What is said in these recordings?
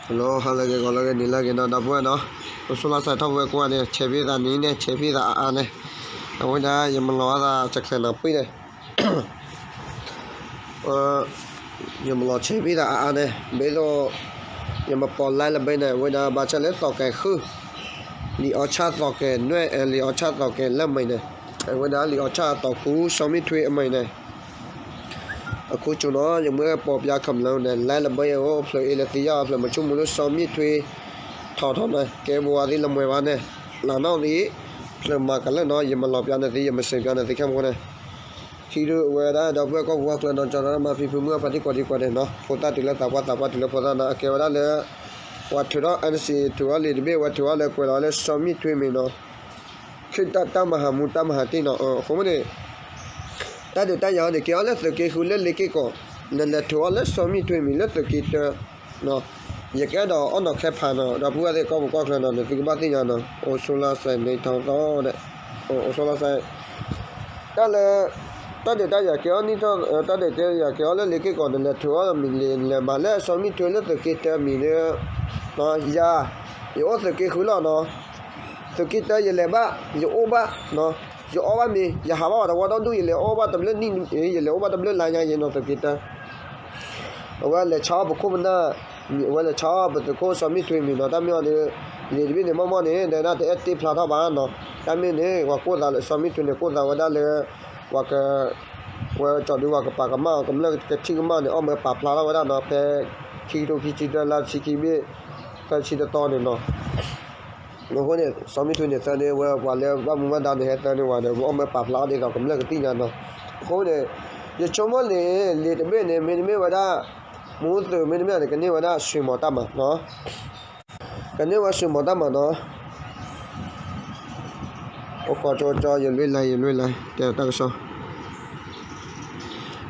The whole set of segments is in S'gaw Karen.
Hello, ဟါလၢအဂ့ၤ ဂီၤလၢအဂ့ၤ နံၤလၢအဂ့ၤနီၤ ဒီပုၢ်ဝဲၢ်နီၤ, အိၣ်ဆူၣ်လီၤစဲးထီၣ်ပဝဲကိးဂၤန့ၣ် ဆဲးဖံသးနံၤန့ၣ် ဆဲးဖံသးအါအါန့ၣ်, အဝဲဒၣ်ယမၤလီၤအသးတချုးနီၤ ပှံၢ်န့ၣ် ယမၤလီၤဆဲးဖံသးအါအါန့ၣ် ဘၣ်သိး ယမၤပိာ် live လၢဘဲန့ၣ် အဝဲဒၣ်ဘၣ်ဆၣ်လၢသီၣ်ကဲၤဃု လံာ်အီၣ်ဆၣ်သီၣ်ကဲၤနွဲၣ် လံာ်အီၣ်ဆၣ်သီၣ်ကဲၤလၢမံၤန့ၣ်, အဝဲဒၣ်လံာ်အီၣ်ဆၣ်အသီၣ်ခူ စီၤမံထွ့အမံၤန့ၣ် အခိၣ်ကၠိနီၤ ယမ့ၢ်ပိာ်ပၠး comment န့ၣ် live လၢဘဲအံၤအိၣ် ဖျၢၣ်အ့လၢသံယါအီၤ ဖျၢၣ်မုၢ်ဆူၣ်မုၢ်လၢစီၤမံထွ့ ထီၣ်ထီၣ်န့ၣ် ကဲဘိဝါသ့ၣ်လၢမွဲဘၣ်န့ၣ်, လၢနီၣ်သံ ဖျၢၣ်မၤကလၢာ်နီၤ ယမၤလီၤပၠးန့ၣ်သ့ ယမၤစၢၤပၠးန့ၣ်သ့ခဲမုၢ်န့ၣ် ဟံးဒုးဝဲဒၣ်ဒီပုၢ်ဝဲၢ်ကီၢ်ပူၤကီၢ်ချၢနီၤ ကၠီၤဒီးမၤဖံဖုမုၢ်အဖါတံၢ်ကီၢ်တံၢ်ကီၢ်န့ၣ်နီၤ ဖိသၣ်တုၤလၢသးပှၢ် သးပှၢ်တုၤလၢဖိသၣ်နီၤ အကဲဝဲဒၣ်လၢ ပှၤထုးထီၣ် NCA ထုးထီၣ်လံာ်တဘ့ၣ် ဝဲထုးထီၣ်လၢကွဲးလီၤလၢစီၤမံထွ့မံၤနီၤ ခ့တၢ်တၢ်မၤဟးမူတၢ်မၤဟးတ့ၢ်နီၤ အဃိမ့ၢ်န့ၣ် တၢ်ဒုးတၢ်ယၤအံၤန့ၣ် ကဲအီၤလၢသုးက့ဃုလၢလ့က့ၢ်ကီၢ် နလဲၤထုးအီၤလၢစီၤမံထွ့မံၤလၢသုးက့တၢ ယကအဲၣ်ဒိးအီၣ်နီၤခဲဖးနီၤ ဒီပုၢ်ဝဲၢ်သ့ၣ်ကီၢ်ပူၤကီၢ်ချၢနီၤ နသုကဘၣ်သ့ၣ်ညါနီၤ အိၣ်ဆူၣ်လီၤစဲးန့ၣ်ထီၣ်သီဒီး အိၣ်ဆူၣ်လီၤစဲး တၢ်လၢ တၢ်ဒုးတၢ်ယၤကဲအီၤနံၣ်ထီၣ် တၢ်ဒုးတၢ်ယၤကဲအီၤလၢလ့က့ၢ်ကီၢ် နလဲၤထုးအီၤမံၤလံ နလဲၤမၤလၢစီၤမံထွ့လၢသုးက့တၢမံၤဒီး ယၤ ယအိၣ်သုးက့ဃုလီၤနီၤ သုးက့တၢယလဲၤဘၣ် ယအိၣ်ဘၣ် ယအီၣ်ဘၣ်မ့ၤ ယဟးဘၣ်ဝဲတဝီဒီဒူၣ် ယလဲၤအီၣ်ဘၣ်တဘျုးနံၣ် ယလဲၤအိၣ်ဘၣ်တဘျုးလါညါယဲနီၤ သုးက့တၢ အဝဲလဲၤဆါအီၣ်ပခိၣ်ပနၢ် အဝဲလဲၤဆါအီၣ်ပသုးခိၣ်စီၤမံထွ့မံၤနီၤ တၢ်မ့ၢ်အီၤဒီး လံာ်တဘ့ၣ်န့ၣ် မ့ၢ်မ့ၢ်န့ၣ် ဒီးဒၣ်တအဲၣ်တ့ဖျါထီၣ်ဘၣ်နီၤ တၢ်မ့ၢ်န့ၣ် ပှၤကိးသးလၢစီၤမံထွ့န့ၣ် ကိးသးဝဲဒၣ်လၢ ပှၤက ဝဲကၠီဒုးပှၤကပာ်ကမၣ်အီၤ ကမျၢၢ်ကထံၣ်ကမၣ်န့ၣ် အီၣ်မ့ၢ်ပာ်ဖျါထီၣ်ဝဲဒၣ်နီၤ ဖဲ ခံကထိခံဆံတၢ လါတဆံခံဘ့ၣ် သၢဆံတသီန့ၣ်နီၤ အဃိန့ၣ် စီၤမံထွ့န့ၣ် သၢန့ၢ်ဝဲပှၤလၢဘၣ်မူဘၣ်ဒါန့ၣ် ဟဲသၢန့ၢ်ဝဲဒီး အီၣ်မ့ၢ်ပာ်ဖျါအီၤဒ်သိးကမျၢၢ်ကသ့ၣ်ညါနီၤ အဃိန့ၣ် ယဆိကမိၣ်န့ၣ် လံာ်တဘ့ၣ်န့ၣ် မ့တမ့ၢ်ဝဲဒၣ် မူသုးမ့တမ့ၢ်န့ၣ် ကန့ၢ်ဝဲဒၣ်ဆွံမီၤတၢ်မၤနီၤ ကန့ၢ်ဝဲဆွံမီၤတၢ်မၤနီၤ အိၣ်ကီကၠီကၠီ ယလွံၢ်လါ ယလွံၢ်လါ တဲတၢ်ကစီၣ်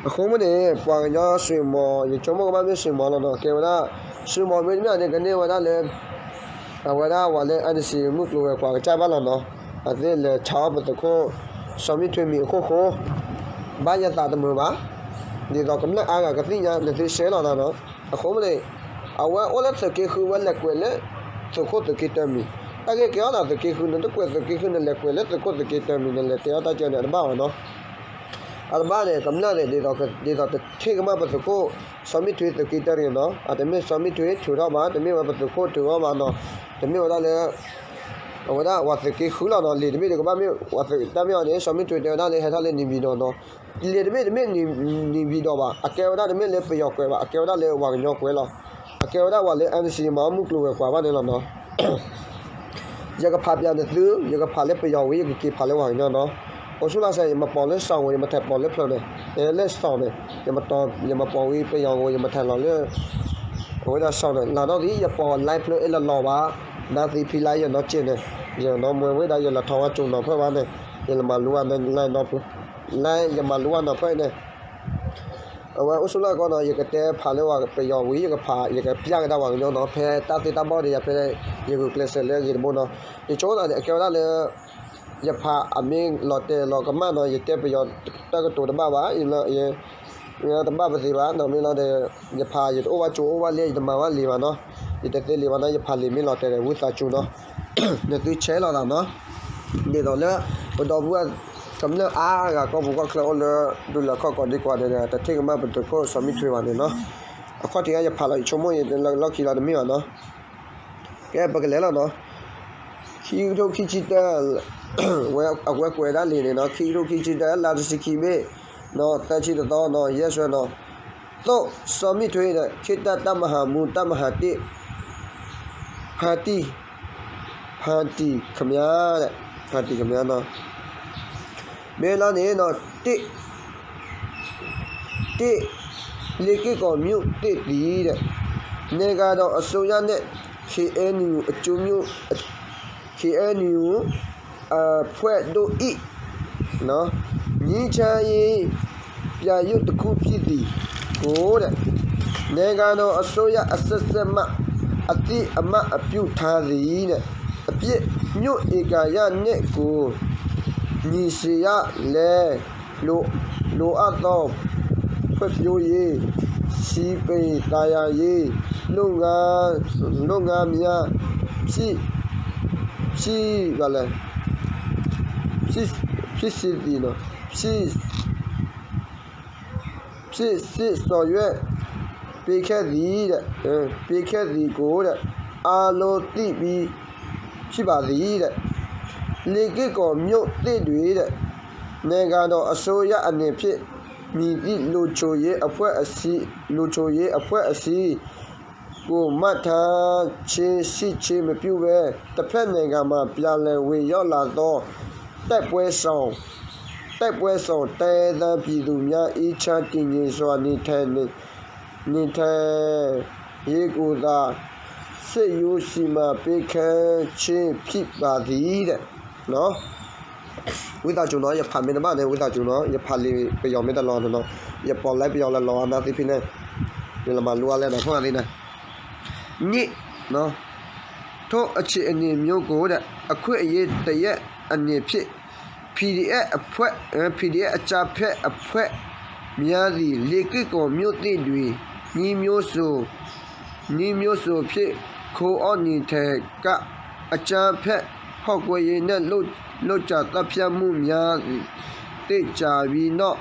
အဃိမ့ၢ်န့ၣ် ပှၤကညီဆွံမီၤ ယဆိကမိၣ်ကဘၣ်မ့ၢ်ဆွံမီၤလီၤနီၤ ကဲဝဲဒၣ် ဆွံမီၤမ့တမ့ၢ်န့ၣ် ကန့ၢ်ဝဲဒၣ်လၢ အဝဲဒၣ်ပှၤလၢ NCA မုၢ်ကျိၤဝဲၤကွာ်ကစၢ်ဘၣ်လီၤနီၤ အသ့ၣ်လဲၤဆါအီၣ်ပသုးခိၣ် စီၤမံထွ့မံၤအခိၣ်ဃိ ဘၣ်ယသးတမုာ်ဘၣ် ဒ်သိးကမျၢၢ်အါဂၤကသ့ၣ်ညါ နသုဆဲးလီၤသးနီၤ အဃိမ့ၢ်န့ၣ် အဝဲအိၣ်လၢသုးက့ဃုဝဲလဲၤကွဲးလၢ သုးခိၣ်သုးက့တၢမံၤ တၢ်ဂ့ၢ်ကဲအီၤဒီးသုးက့ဃု နတကွဲးသုးက့ဃု နလဲၤကွဲးလၢသုးခိၣ်သုးက့တၢမံၤ နလဲၤတဲအီၤတၢ်ကဲန့ၣ် အတဘၣ်ဘၣ်နီၤ အတဘၣ်န့ၣ် ကမျၢၢ်န့ၣ် ဒ်သိးတထံၣ်ကမၣ်ပသုးခိၣ် စီၤမံထွ့သုးက့တၢတဂ့ၤနီၤ အတမ့ၢ်စီၤမံထွ့ထုးထီၣ်ဘၣ် တမ့ၢ်ဝဲပသုးခိၣ်ထုးထီၣ်ဘၣ်နီၤ တမ့ၢ်ဝဲဒၣ်လၢ အဝဲဒၣ်ပှၤသုးက့ဃုလီၤနီၤ လံာ်တဘ့ၣ်တကဘၣ်မ့ၢ် တၢ်မ့ၢ်အီၤန့ၣ် စီၤမံထွ့တဲဝဲဒၣ်လၢဟဲထီၣ်လၢနံၤဘံၤဒီးနီၤ လံာ်တဘ့ၣ်တမ့ၢ်နံၤဘံၤဒီးဘၣ် အကဲဝဲဒၣ်တမ့ၢ်လၢပယီၤကွဲးဘၣ် အကဲဝဲဒၣ်လၢပှၤကညီကွဲးလီၤ အကဲဝဲဒၣ်ပှၤလၢ NCA မၤအီၣ်မုၢ်ကျိၤဝဲၤကွာ်ဘၣ်န့ၣ်လီၤနီၤ ယကဖးပၠးနသု ယကဖးလၢပယီၤဝံၤ ယကက့ၤဖးလၢပှၤကညီနီၤ အိၣ်ဆူၣ်လီၤစဲး ယမၤပိာ်လၢစီၤဝဲ ယမၤထဲးပိာ်လၢဖျၢၣ်န့ၣ် လၢစီၤန့ၣ် ယမၤပိာ်ဝံၤပယီၤဝံၤ ယမၤထဲးလီၤလၢ အဝဲဒၣ်စီၤန့ၣ် လၢနီၣ်သံ ယပိာ်လၢဖျၢၣ်အ့ၣ်လီၤလီၤဘၣ် နၢ်သံဖံလၢယနီၢ်က့န့ၣ် ယနီၢ်မွဲဝဲဒၣ် ယလဲၤထီၣ်ဝဲကၠိနီၤဖျၢၣ်ဘၣ်န့ၣ် ယလဲၤမၤလိဝဲနီၤဖျၢၣ် လၢယမၤလိဝဲနီၤဖျၢၣ်န့ၣ် အဝဲအိၣ်ဆူၣ်လီၤကီးနီၤ ယကတဲဖးလၢပယီၤဝံၤ ယကဖး ယကပျၢ်ကဒါပှၤကညီနီၤ ဖဲတၢ်သ့တၢ်ဘီၣ်ဒီးယၤဖဲ ယဂုာ်ကျဲးစၢးလၢအဂ့ၤတဘိနီၤ ယဆိကမိၣ်န့ၣ် အကဲဝဲဒၣ်လၢ ယဖးအမ့ၢ်လီၤတဲာ်လီၤကမၣ်နီၤ ယတဲပယီၤတၢ်ကတိၤတဘၣ်ဘၣ် တဘၣ်ပသ့ဘၣ်နီၤ မ့ၢ်လီၤဒီး ယဖးယတအိၣ်ဘၣ်ကၠိအိၣ်ဘၣ်လ့ ယတမၤဘၣ်လံာ်ဘၣ်နီၤ ယတသ့လံာ်ဘၣ်နီၤ ယဖးလံာ်မ့ၢ်လီၤတဲာ်ဒီး ဝံသးစူၤနီၤ နသုဆဲးလီၤသးနီၤ ဒ်သိးလၢ ပဒီပုၢ်ဝဲၢ် ကမျၢၢ်အါဂၤကီၢ်ပူၤကီၢ်ချၢအိၣ်လၢ ဒူလၢခီၣ်ကီးဒံကီးဒီး တထံၣ်ကမၣ်ပသုးခိၣ်စီၤမံထွ့ဘၣ်န့ၣ်နီၤ အခီၣ်ထံးအံၤယဖးလီၤ ယဆိကမိၣ်ယလီၢ်ခံလီၤတမ့ၢ်ဘၣ်နီၤ ကဲပကလဲၤလီၤနီၤ ခံကထိခံဆံတၢ ဝဲအဝဲကွဲးဒၣ်လံာ်န့ၣ်နီၤ ခံကထိခံဆံတၢ လါတဆံခံဘ့ၣ် သၢဆံတသီနီၤ ယဲၢ်စွဲနီၤ သိၣ် စီၤမံထွ့ဒီး ခ့တၢ်တၢ်မၤဟးမူတၢ်မၤဟးတ့ၢ် ဖါတံၢ် ဖါတံၢ်ခမၠါ ဖါတံၢ်ခမၠါနီၤ မ့ၢ်လီၤန့ၣ်နီၤ တ့ၢ် တ့ၢ် လ့က့ၢ်ကီးမၠူၣ်တ့ၢ်သံဒီး နဲကါဒီးအစိုးရနဲၣ် ခ့ၣ်အဲၣ်ယူၣ် အကၠိမၠူၣ် ခ့ၣ်အဲၣ်ယူၣ် အဖှဲၣ်ဒိၣ်အံၣ် ငြိမ်းချမ်းရေး ပြယုၢ်တခုဖြစ်သည်ကို နိုင်ငံတော်အစိုးရအဆက်ဆက်မှ အသိအမှတ်ပြုထားသည် အပြစ် မြို့ဧကရာနှစ်ကို ညီစရာလဲ လိုအပ်သော ဖွံ့ဖြိုးရေး စံးပ့ၤသးယၤယ့ၤ လုပ်ငန်း လုပ်ငန်းများ ဖြစ် ဖြစ်ပါလဲ ဖြစ် ဖြစ်စေသည်နော် ဖြစ် ဖြစ်စေဆောင်ရွက်ပေးခဲ့သည်တဲ့ ပေးခဲ့သည်ကိုတဲ့ အားလုံးသိပြီးဖြစ်ပါသည်တဲ့ လေးက့ၢ်ကီၢ်မြို့သစ်တွင်တဲ့ နိုင်ငံတော်အစိုးရအနေဖြင့် မည်သည့်လုံခြုံရေးအဖွဲ့အစည်း လုံခြုံရေးအဖွဲ့အစည်း ကိုမှတ်ထားခြင်းရှိခြင်းမပြုဘဲ တစ်ဖက်နိုင်ငံမှပြန်လည်ဝင်ရောက်လာသော တိုက်ပွဲရှောင် တိုက်ပွဲရှောင်တိုင်းရင်းသားပြည်သူများ အေးချမ်းတည်ငြိမ်စွာနေထိုင်နေထိုင်ရေးကိုသာ စစ်ရေးစီမံပေးခဲ့ခြင်းဖြစ်ပါသည်တဲ့နော် ဝံသးစူၤနီၤ ယဖးမ့ၢ်တဘၣ်န့ၣ် ဝံသးစူၤနီၤ ယဖးလံာ်ပယီၤမ့ၢ်တလီၤနီၤ ယပိာ်လၢပယီၤလၢလီၤအါ နာ်သက့န့ၣ် ယလီၤမၤလိအါလဲၣ်နီၤ ဖဲသ့န့ၣ် နှစ်နော် ထို့အခြေအနေမျိုးကိုတဲ့ အခွင့်အရေးတစ်ရပ်အနေဖြင့် PDF အဖွဲ့ PDF အကြမ်းဖက်အဖွဲ့များသည် လေးက့ၢ်ကီၢ်မြို့သစ်တွင် နည်းမျိုးစုံ နည်းမျိုးစုံဖြင့် ခိုအောင်းနေထိုင်က အကြမ်းဖက်ဖောက်ခွဲရေးနဲ့ လုပ်လုပ်ကြံသတ်ဖြတ်မှုများ သေချာပြီးနောက်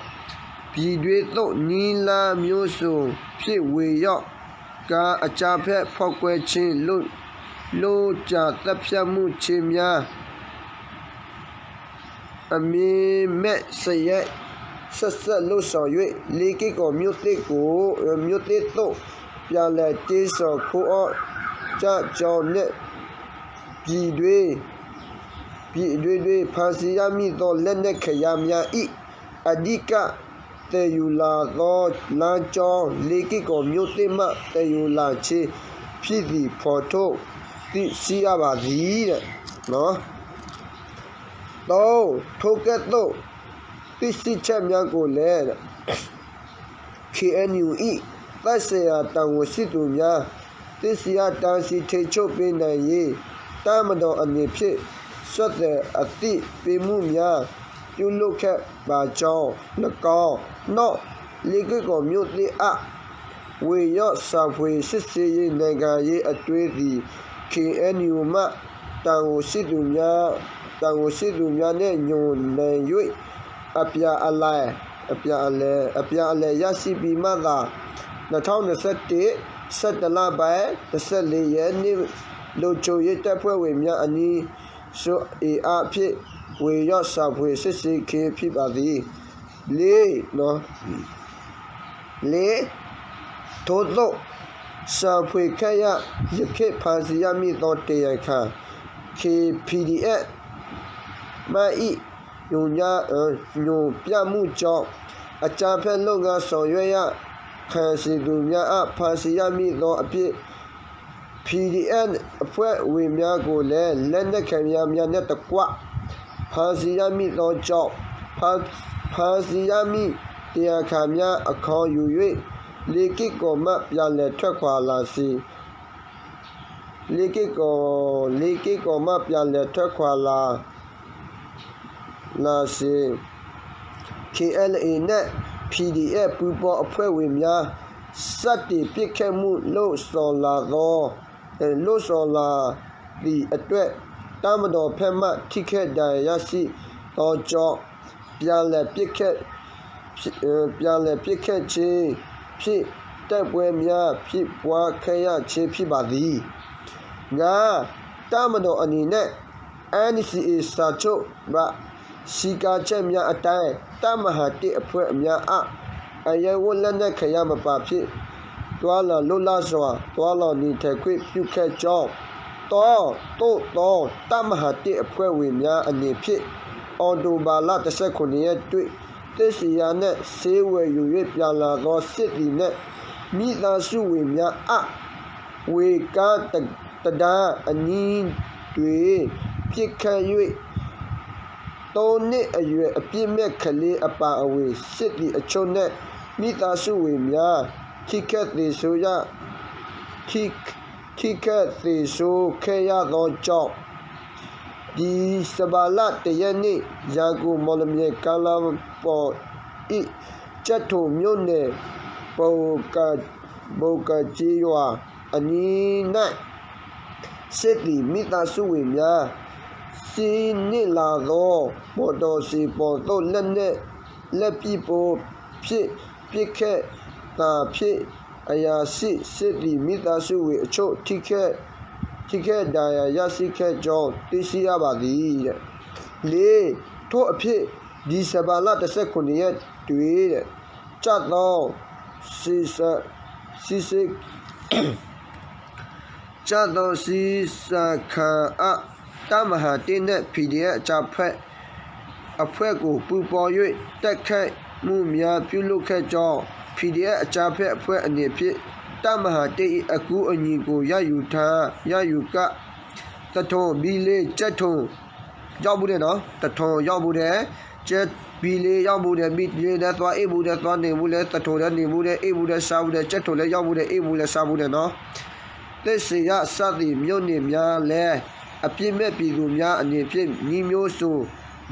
ပြည်တွင်းသို့ နည်းလမ်းမျိုးစုံဖြင့် ဝင်ရောက်ကာ အကြမ်းဖက်ဖောက်ခွဲခြင်း လုပ်လုပ်ကြံသတ်ဖြတ်မှုခြင်းများ အမြင်မဲ့စရိုက် ဆက်စပ်လုပ်ဆောင်၍ လေးက့ၢ်ကီၢ်မြို့သစ်ကို မြို့သစ်သို့ ပြန်လည်တည်ဆောက်ခိုးအောက်ကြကြောင်းနဲ့ ပြည်တွင်း ပြည်တွင်းတွင် ဖမ်းဆီးရမိသော လက်နက်ခဲယမ်းများ၏ အဓိက သယ်ယူလာသော လမ်းကြောင်း လေးက့ၢ်ကီၢ်မြို့သစ်မှ သယ်ယူလာခြင်း ဖြစ်သည် ဖော်ထုတ် သိရှိရပါသည်တဲ့။ သုံး၊ ထိုကဲ့သို့ သိရှိချက်များကိုလည်း KNU ၏ သက်ဆိုင်ရာတာဝန်ရှိသူများ သိရှိရ တားဆီးထိန်းချုပ်ပေးနိုင်ရေး တပ်မတော်အနေဖြင့် ဆက်သွယ်အသိပေးမှုများ ပြုလုပ်ခဲ့ပါကြောင်းလည်းကောင်း၊ နောက် လေးက့ၢ်ကီၢ်မြို့သစ်အ ဝင်ရောက်ရှာဖွေစစ်ဆေးရေး နိုင်ငံရေးအတွင်းသည် KNU မှ တာဝန်ရှိသူများ တာဝန်ရှိသူများနှင့် ညှိနှိုင်း၍ အပြန်အလှန် အပြန်အလှန် အပြန်အလှန်ရရှိပြီးမှသာ နှစ်ထောင့်နှစ်ဆယ့်တစ် ဆယ့်တစ်လပိုင်း တစ်ဆယ့်လေးရက်နေ့ လုံခြုံရေးတပ်ဖွဲ့ဝင်များအနည်းစုအင်အားဖြင့် ဝင်ရောက်ရှာဖွေစစ်ဆေးခြင်းဖြစ်ပါသည်။ လေးနော် လေး ထိုသို့ ရှာဖွေခဲ့ရ ယခင်ဖမ်းဆီးရမိသော တရားခံ KPDF မှ ၏ ညွှန်ည ညွှန်ပြမှုကြောင့် အကြမ်းဖက်လုပ်ငန်းဆောင်ရွက်ရန် ခံဆင်သူများအား ဖမ်းဆီးရမိသောအဖြစ် PDF အဖွဲ့ဝင်များကိုလည်း လက်နက်ခဲယမ်းများနှင့်တကွ ဖမ်းဆီးရမိသောကြောင့် ဖမ်းဖမ်းဆီးရမိတရားခံများအခေါ်ယူ၍ လေးက့ၢ်ကီၢ်မှ ပြန်လည်ထွက်ခွာလာစေ လေးက့ၢ်ကီၢ်လေးက့ၢ်ကီၢ်မှ ပြန်လည်ထွက်ခွာလာ လာစေ KNLA နဲ့ PDF ပူးပေါင်းအဖွဲ့ဝင်များ စတင်ပစ်ခတ်မှု လုပ်ဆောင်လာသော လုပ်ဆောင်လာသည့်အတွက် တပ်မတော်ဘက်မှ ထိခိုက်ဒဏ်ရာရရှိသောကြောင့် ပြန်လည်ပစ်ခတ် ပြန်လည်ပစ်ခတ်ခြင်းဖြင့် တိုက်ပွဲများ ဖြစ်ပွားခဲ့ရခြင်း ဖြစ်ပါသည်။ ငါး၊ တပ်မတော်အနေနဲ့ NCA စာချုပ်ပါ စည်းကမ်းချက်များအတိုင်း တပ်မဟာတစ်အဖွဲ့များအား အရပ်ဝတ်လက်နက်ခဲယမ်းမပါဖြင့် သွားလာလွတ်လပ်စွာ သွားလာနေထိုင်ခွင့်ပြုခဲ့ကြောင်း၊ သုံး၊ သို့သော် တပ်မဟာတစ်အဖွဲ့ဝင်များအနေဖြင့် အောက်တိုဘာလ တစ်ဆယ့်ခုနစ်ရက်တွင် သစ်စည်ရနှင့် ဆေးဝယ်ယူ၍ ပြန်လာသော စစ်သည်နှင့် မိသားစုဝင်များအား ဝေကားတံတားအနီးတွင် ပစ်ခတ်၍ သုံးနှစ်အရွယ် အပြစ်မဲ့ကလေးအပါအဝင် စစ်သည်အချို့နှင့် မိသားစုဝင်များ ထိခိုက်သေဆုံးရ ထိထိခိုက်သေဆုံးခဲ့ရသောကြောင့် ဒီဇင်ဘာလ တစ်ရက်နေ့ ရန်ကုန် မော်လမြိုင် ကားလမ်းပေါ် ၏ ကျိုက်ထိုမြို့နယ် ဘိကၠ့ယွၤအနံၤန့ၣ် စစ်သည်မိသားစုဝင်များ စီးနင်းလာသော မော်တော်စည်ပေါ်သို့ လက်နက် လက်ပစ်ဗုံးဖြင့် ပစ်ခတ်တာဖြစ် အရာရှိစစ်သည်မိသားစုဝင်အချို့ ထိခိုက် ထိခိုက်ဒဏ်ရာရရှိခဲ့ကြောင်း သိရှိရပါသည်။ လေး၊ ထို့အဖြစ် ဒီဇင်ဘာလ တစ်ဆယ့်ခုနစ်ရက်တွင် ကျသောစစ်စ စစ်စစ် ကျသောစစ်စခန်းအ တပ်မဟာတစ်နှင့် PDF အကြမ်းဖက် အဖွဲ့ကို ပူးပေါင်း၍ တိုက်ခိုက်မှုများ ပြုလုပ်ခဲ့ကြောင်း PDF အကြမ်းဖက်အဖွဲ့အနေဖြင့် တပ်မဟာတစ်၏ အကူအညီကို ရယူထား ရယူက သထုံ၊ ဘီလ့၊ ကျဲထုံ ရောက်ဘူးတယ်နော်။ သထုံရောက်ဘူးတယ်။ ကျဲ၊ ဘီလ့ရောက်ဘူးတယ်။ ဘီလ့လည်းသွားအိပ်ဘူးတယ်။ သွားနေဘူးတယ်။ သထုံလည်းနေဘူးတယ်။ အိပ်ဘူးတယ်။ စားဘူးတယ်။ ကျဲထုံလည်းရောက်ဘူးတယ်။ အိပ်ဘူးတယ်။ စားဘူးတယ်နော်။ သစ်စင်ရ စသည်မြို့နယ်များလည်း အပြစ်မဲ့ပြည်သူများအနေဖြင့် နည်းမျိုးစုံ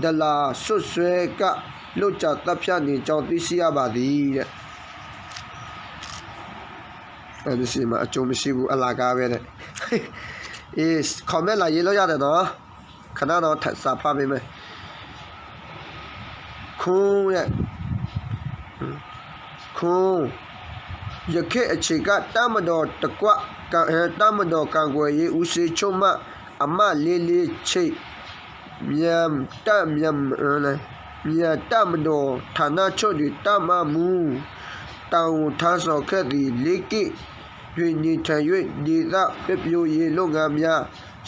ဒလန်စွပ်စွဲက လုပ်ကြံသတ်ဖြတ်နေကြောင်း သိရှိရပါသည်တဲ့။ အဲဒီမှာ အကျိုးမရှိဘူး အလကားပဲတဲ့။ အေး comment လာရေးလို့ရတယ်နော်။ ခဏတော့ စာဖတ်ပေးမယ်။ ခုံးရဲ့ ခုံး ယခ့ၣ်အဆ့က တပ်မတော်တကွ တပ်မတော်ကာကွယ်ရေးဦးစီးချုပ်မှ အမှတ်လေးလေးခြေ မြန်မာ့တပ် မြန်မာ့တပ်မတော်ဌာနချုပ်တွင် တပ်မမှူး တာဝန်ထမ်းဆောင်ခဲ့သည်။ လေးက့ၣ်တွင် နေထိုင်၍ ဒေသဖွံ့ဖြိုးရေးလုပ်ငန်းများ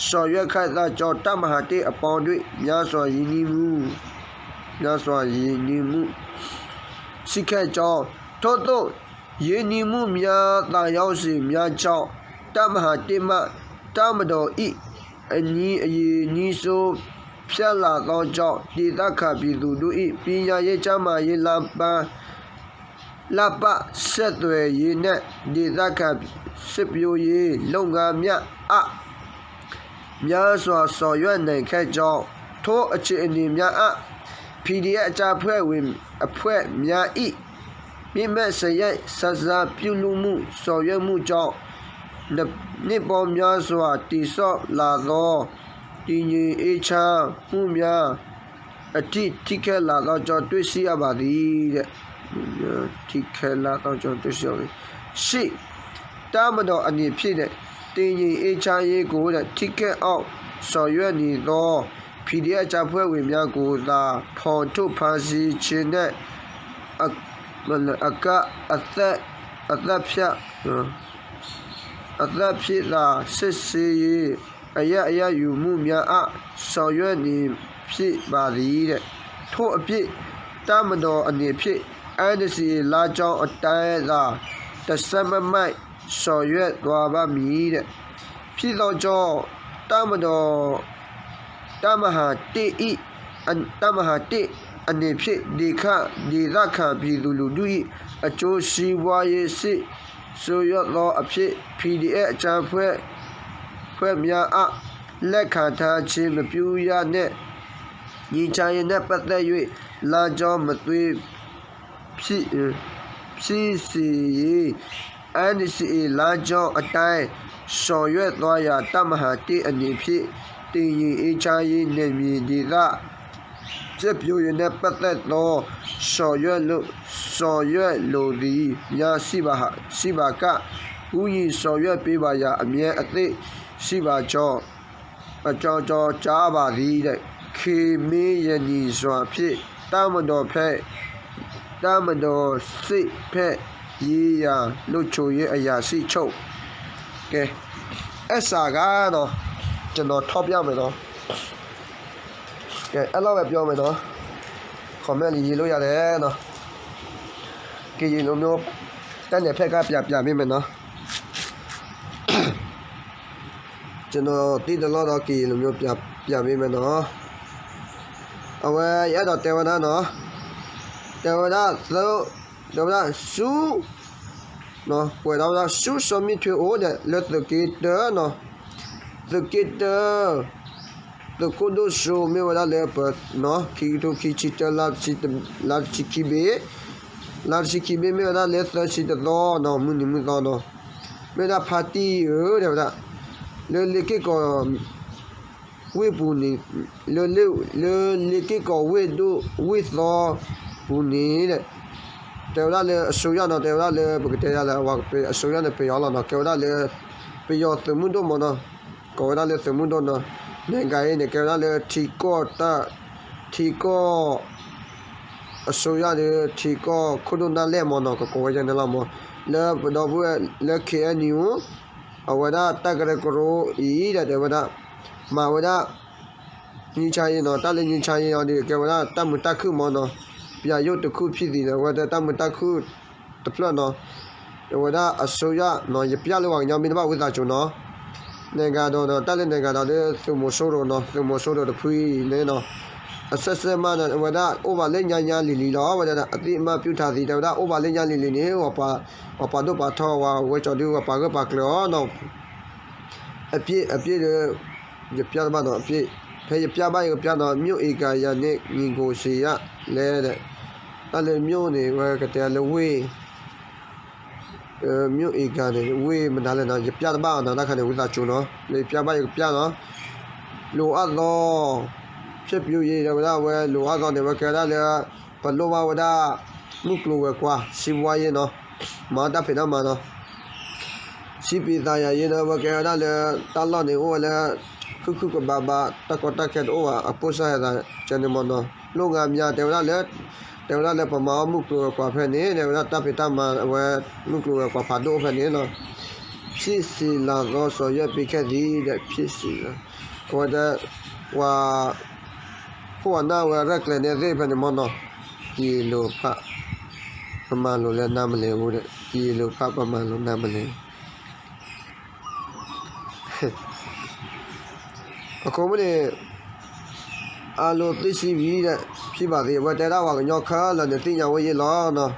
ဆောင်ရွက်ခဲ့သောကြောင့် တပ်မဟာတစ်အပေါင်းတွင် များစွာရင်းနှီးမှု များစွာရင်းနှီးမှု ရှိခဲ့ကြောင်း ထို့သို့ ရင်းနှီးမှုများ သာရောက်စေများကြောင်း တပ်မဟာတစ်မှ တပ်မတော်၏ အညီအရင်းနှီးဆုံး ဖြစ်လာသောကြောင့် ဒေသခံပြည်သူတို့၏ ပညာရေး၊ ကျန်းမာရေး၊ လမ်းပန်း လမ်းပန်းဆက်သွယ်ရေးနှင့် ဒေသခံစိုက်ပျိုးရေးလုပ်ငန်းများအား များစွာဆောင်ရွက်နိုင်ခဲ့ကြောင်း ထိုအခြေအနေများအား PDF အကြမ်းဖက်ဝင်အဖွဲ့များ၏ မံမတ်စရိုက်ဆန်းဆန်းပြုလုပ်မှု ဆောင်ရွက်မှုကြောင့် နှစ်ပေါင်းများစွာတည်ဆောက်လာသော တည်ငြိမ်အေးချမ်းမှုများ အထိထိခိုက်လာသောကြောင့် တွေ့ရှိရပါသည်တဲ့။ ထိခိုက်လာသောကြောင့် တွေ့ရှိရပါသည်။ ရှစ်၊ တပ်မတော်အနေဖြင့် တည်ငြိမ်အေးချမ်းရေးကို ထိခိုက်အောင်ဆောင်ရွက်နေသော PDF အကြမ်းဖက်ဝင်များကိုသာ ဖော်ထုတ်ဖမ်းဆီးခြင်းနှင့် အက အသက် အသက်ဖြတ် အသက်ဖြေသာစစ်ဆေးရေး အရအရယူမှုများအား ဆောင်ရွက်နေဖြစ်ပါသည်တဲ့။ ထို့အဖြစ် တပ်မတော်အနေဖြင့် NCA လမ်းကြောင်းအတိုင်းသာ တစိုက်မတ်မတ် ဆောင်ရွက်သွားပါမည်တဲ့။ ဖြစ်သောကြောင့် တပ်မတော် တပ်မဟာတစ် ၏ အ- တပ်မဟာတစ် အနေဖြင့် ဒေသ ဒေသခံပြည်သူလူထု၏ အကျိုးစီးပွားရေး စိတ်ဆိုးရွားသောအဖြစ် PDF အကြမ်းဖက် အဖွဲ့များအား လက်ခံထားခြင်း မပြုရနှင့် ငြိမ်းချမ်းရေးနှင့်ပတ်သက်၍ လမ်းကြောင်းမသွေး ဖြစ်- ဖြစ်စေရေး NCA လမ်းကြောင်းအတိုင်း ဆောင်ရွက်သွားရန် တပ်မဟာတစ် အနေဖြင့် တည်ငြိမ်အေးချမ်းရေး နယ်မြေဒေသ ဖွံ့ဖြိုးရေးနှင့်ပတ်သက်သော ဆောင်ရွက်လို- ဆောင်ရွက်လိုသည်များ ရှိပါ- ရှိပါက ကူညီဆောင်ရွက်ပေးပါရန် အမြဲအသင့်ရှိပါကြောင်း အကြောင်းကြောင်းကြားပါသည်တဲ့။ ခင်မင်းရန်နေစွာဖြင့် တပ်မတော်ဖက် တပ်မတော်စစ်ဖက်ရေးရာ လုံခြုံရေးအရာရှိချုပ် ကဲ အဲၣ်စၢ်ဂါနော် ကျွန်တော်ထောက်ပြမယ်နော် ကဲ အဲ့လောက်ပဲပြောမယ်နော် comment ရေးလို့ရတယ်နော် ကရင်လူမျိုး တပ်နယ်ဖက်က ပြပြပေးမယ်နော် ကျွန်တော်သိသလောက်တော့ ကရင်လူမျိုး ပြပြပေးမယ်နော် အဝဲ ယအဲၣ်ဒိးတဲဝဲဒၣ်နော် တဲဝဲဒၣ် သု တဲဝဲဒၣ် ဆူ နော် ကွဲးဒီးဝဲဒၣ် ဆူစီၤမံထွေးအိၣ်ဒီး လၢသုးက့တၢ နော် သုးက့တၢ သုးခိၣ်ဒိၣ်စိ မ့ၢ်ဝဲဒၣ်လၢပ နော် ခံကထိခံဆံတၢ လါတဆံခံဘ့ၣ် လါတဆံခံဘ့ၣ်မ့ၢ်ဝဲဒၣ်လၢသၢဆံတသီနီၤ မုၢ်နံၤမုၢ်သီနီၤ, မ့ၢ်ဝဲဒၣ်ဖါတံၢ်ဧၢ တဲဝဲဒၣ်, လၢလ့က့ၢ်ကီး ဝ့ၢ်ပူၤန့ၣ်, လၢလ့, လၢလ့က့ၢ်ကီးဝ့ၢ်ဒိၣ်ဝ့ၢ်သီပူၤန့ၣ်, တဲဝဲဒၣ်လၢအစိုးရနီၤ, တဲဝဲဒၣ်လၢပကတဲယၤလၢ အစိုးရန့ၣ်ပယီၤလီၤနီၤ, ကဲဝဲဒၣ်လၢ ပယီၤသုးမုၢ်ဒိၣ်မ့ၢ်နီၤ, ကိးဝဲဒၣ်လၢသုးမုၢ်ဒိၣ်နီၤ, နဂၤအံၤန့ၣ် ကဲဝဲဒၣ်လၢထံကီၢ်တၢ်, ထံကီၢ် အစိုးရဒီး ထံကီၢ်ခိၣ်ဒိၣ်နၢ်လဲၢ်မ့ၢ်နီၤ, ကကိးဝဲဒၣ်န့ၣ်လီၤမ့ၢ်, လၢပဒီပုၢ်ဝဲၢ်လၢ ခ့ၣ်အဲၣ်ယူၣ်, အဝဲဒၣ်တၢ်ကရၢကရိအံၤဒီး တဲဝဲဒၣ်, မၤဝဲဒၣ် ငြိမ်းချမ်းရေးနီၤ, တၢ်လၢ ငြိမ်းချမ်းရေး အံၤဒီး ကဲဝဲဒၣ်တၢ်မုာ်တၢ်ခုၣ်မ့ၢ်နီၤ, ပယၤယိၣ်တခုၣ်ဖံးသံးန့ၣ် အဝဲဒၣ်တၢ်မုာ်တၢ်ခုၣ်တဖျၢၣ်နီၤ, အဝဲဒၣ်အစိုးရနီၤ, ယပျၢ်လၢပှၤကညီမ့ၢ်တဘၣ်ဝံသးစူၤနီၤ, နဂၤဒီးနီၤ, တၢ်လၢနဂၤဒီးလၢသုးမီၤစိရိၤနီၤ, သုးမီၤစိရိၤတဖုအံၤန့ၣ်နီၤ, အဆၢဆၢမးနီၤ, အဝဲဒၣ်အိၣ်ဘၣ်လၢညါညါလံၤလံၤလီၤ, အဝဲဒၣ် အသိအမှတ်ပြုထားသည်, တဲဝဲဒၣ်အိၣ်ဘၣ်လၢညါလံၤလံၤန့ၣ်, ပှၤပာ်ဒိၣ်ပာ်ထီ ဝဲကၠီဒု ဝဲပာ်ဂၢၢ်ပာ်ကျၢၤအီၤနီၤ အပြစ်, အပြစ်ဒီး ယပျၢ်တဘၣ်နီၤ, အပြစ်, ဖဲယပျၢ်ဘၣ်ယကပျၢ်နီၤ, မြို့ဧကရာနဲ့ ညီကိုစေရလဲ, တၢ်လၢ မြို့ န့ၣ် ဝဲကတဲလၢဝ့ၢ်, မြို့ဧကရာန့ၣ် ဝ့ၢ်မတၤလဲၣ်နီၤ, ယပျၢ်တဘၣ်အီၤနီၤ, တၢ်ခါန့ၣ် ဝံသးစူၤနီၤ, လၢယပျၢ်ဘၣ်ယကပျၢ်နီၤ, လိုအပ်သော ဖျက်ပျိရေး တဲဝဲဒၣ်ဝဲ လိုအပ်သော န့ၣ် ဝဲကဲဝဲဒၣ်လၢ ပလိၣ်ဘၣ်ဝဲဒၣ် မုၢ်ကျိၤဝဲၤကွာ် စီးပွားရေးနီၤ, မၤတၢ်ဖံးတၢ်မၤနီၤ စည်းပညာရေး ဒီး ဝဲကဲဝဲဒၣ်လၢ တၢ်လီၢ်န့ၣ်အိၣ်ဝဲလၢ ခုၣ်ခုၣ်ကဘးဘး တၢ်ကီတၢ်ခဲတအိၣ်ဘၣ် အပိၢ်စၢ်ဟဲသးကဲန့ၣ်မ့ၢ်နီၤ, လုပ်ငန်းများ တဲဝဲဒၣ်လၢ, တဲဝဲဒၣ်လၢပမၤအီၣ်မုၢ်ကျိၤဝဲၤကွာ်ဖဲန့ၣ် တဲဝဲဒၣ်တၢ်ဖံးတၢ်မၤအဝဲ မုၢ်ကျိၤဝဲၤကွာ်ဖးဒိၣ်ဖဲန့ၣ်နီၤ, ဖြစ်စေလာသော ဆောင်ရွက်ပေးခဲ့သည် ဒီး ဖြစ်စေလာ, အဝဲဒၣ် ပှၤ ခိၣ်အနၢ်ဝဲရဲၣ်ကျဲၤန့ၣ်သ့ၣ်ဖဲန့ၣ်မ့ၢ်နီၤ, ဒီး ပမၤလိာ်လၢနၢ်မလဲၤအိၣ်ဒီး ဒီး ပမၤလိာ်နၢ်မလဲၤ အဃိမ့ၢ်န့ၣ် အလိၤသ့ၣ်စံဝံၤဒီး ဖံဘၣ်သ့ၣ် အဝဲတဲဒၣ်ပှၤကညီခဲလၢာ်န့ၣ်သ့ၣ်ညါဝဲယဲလီၤနီၤ,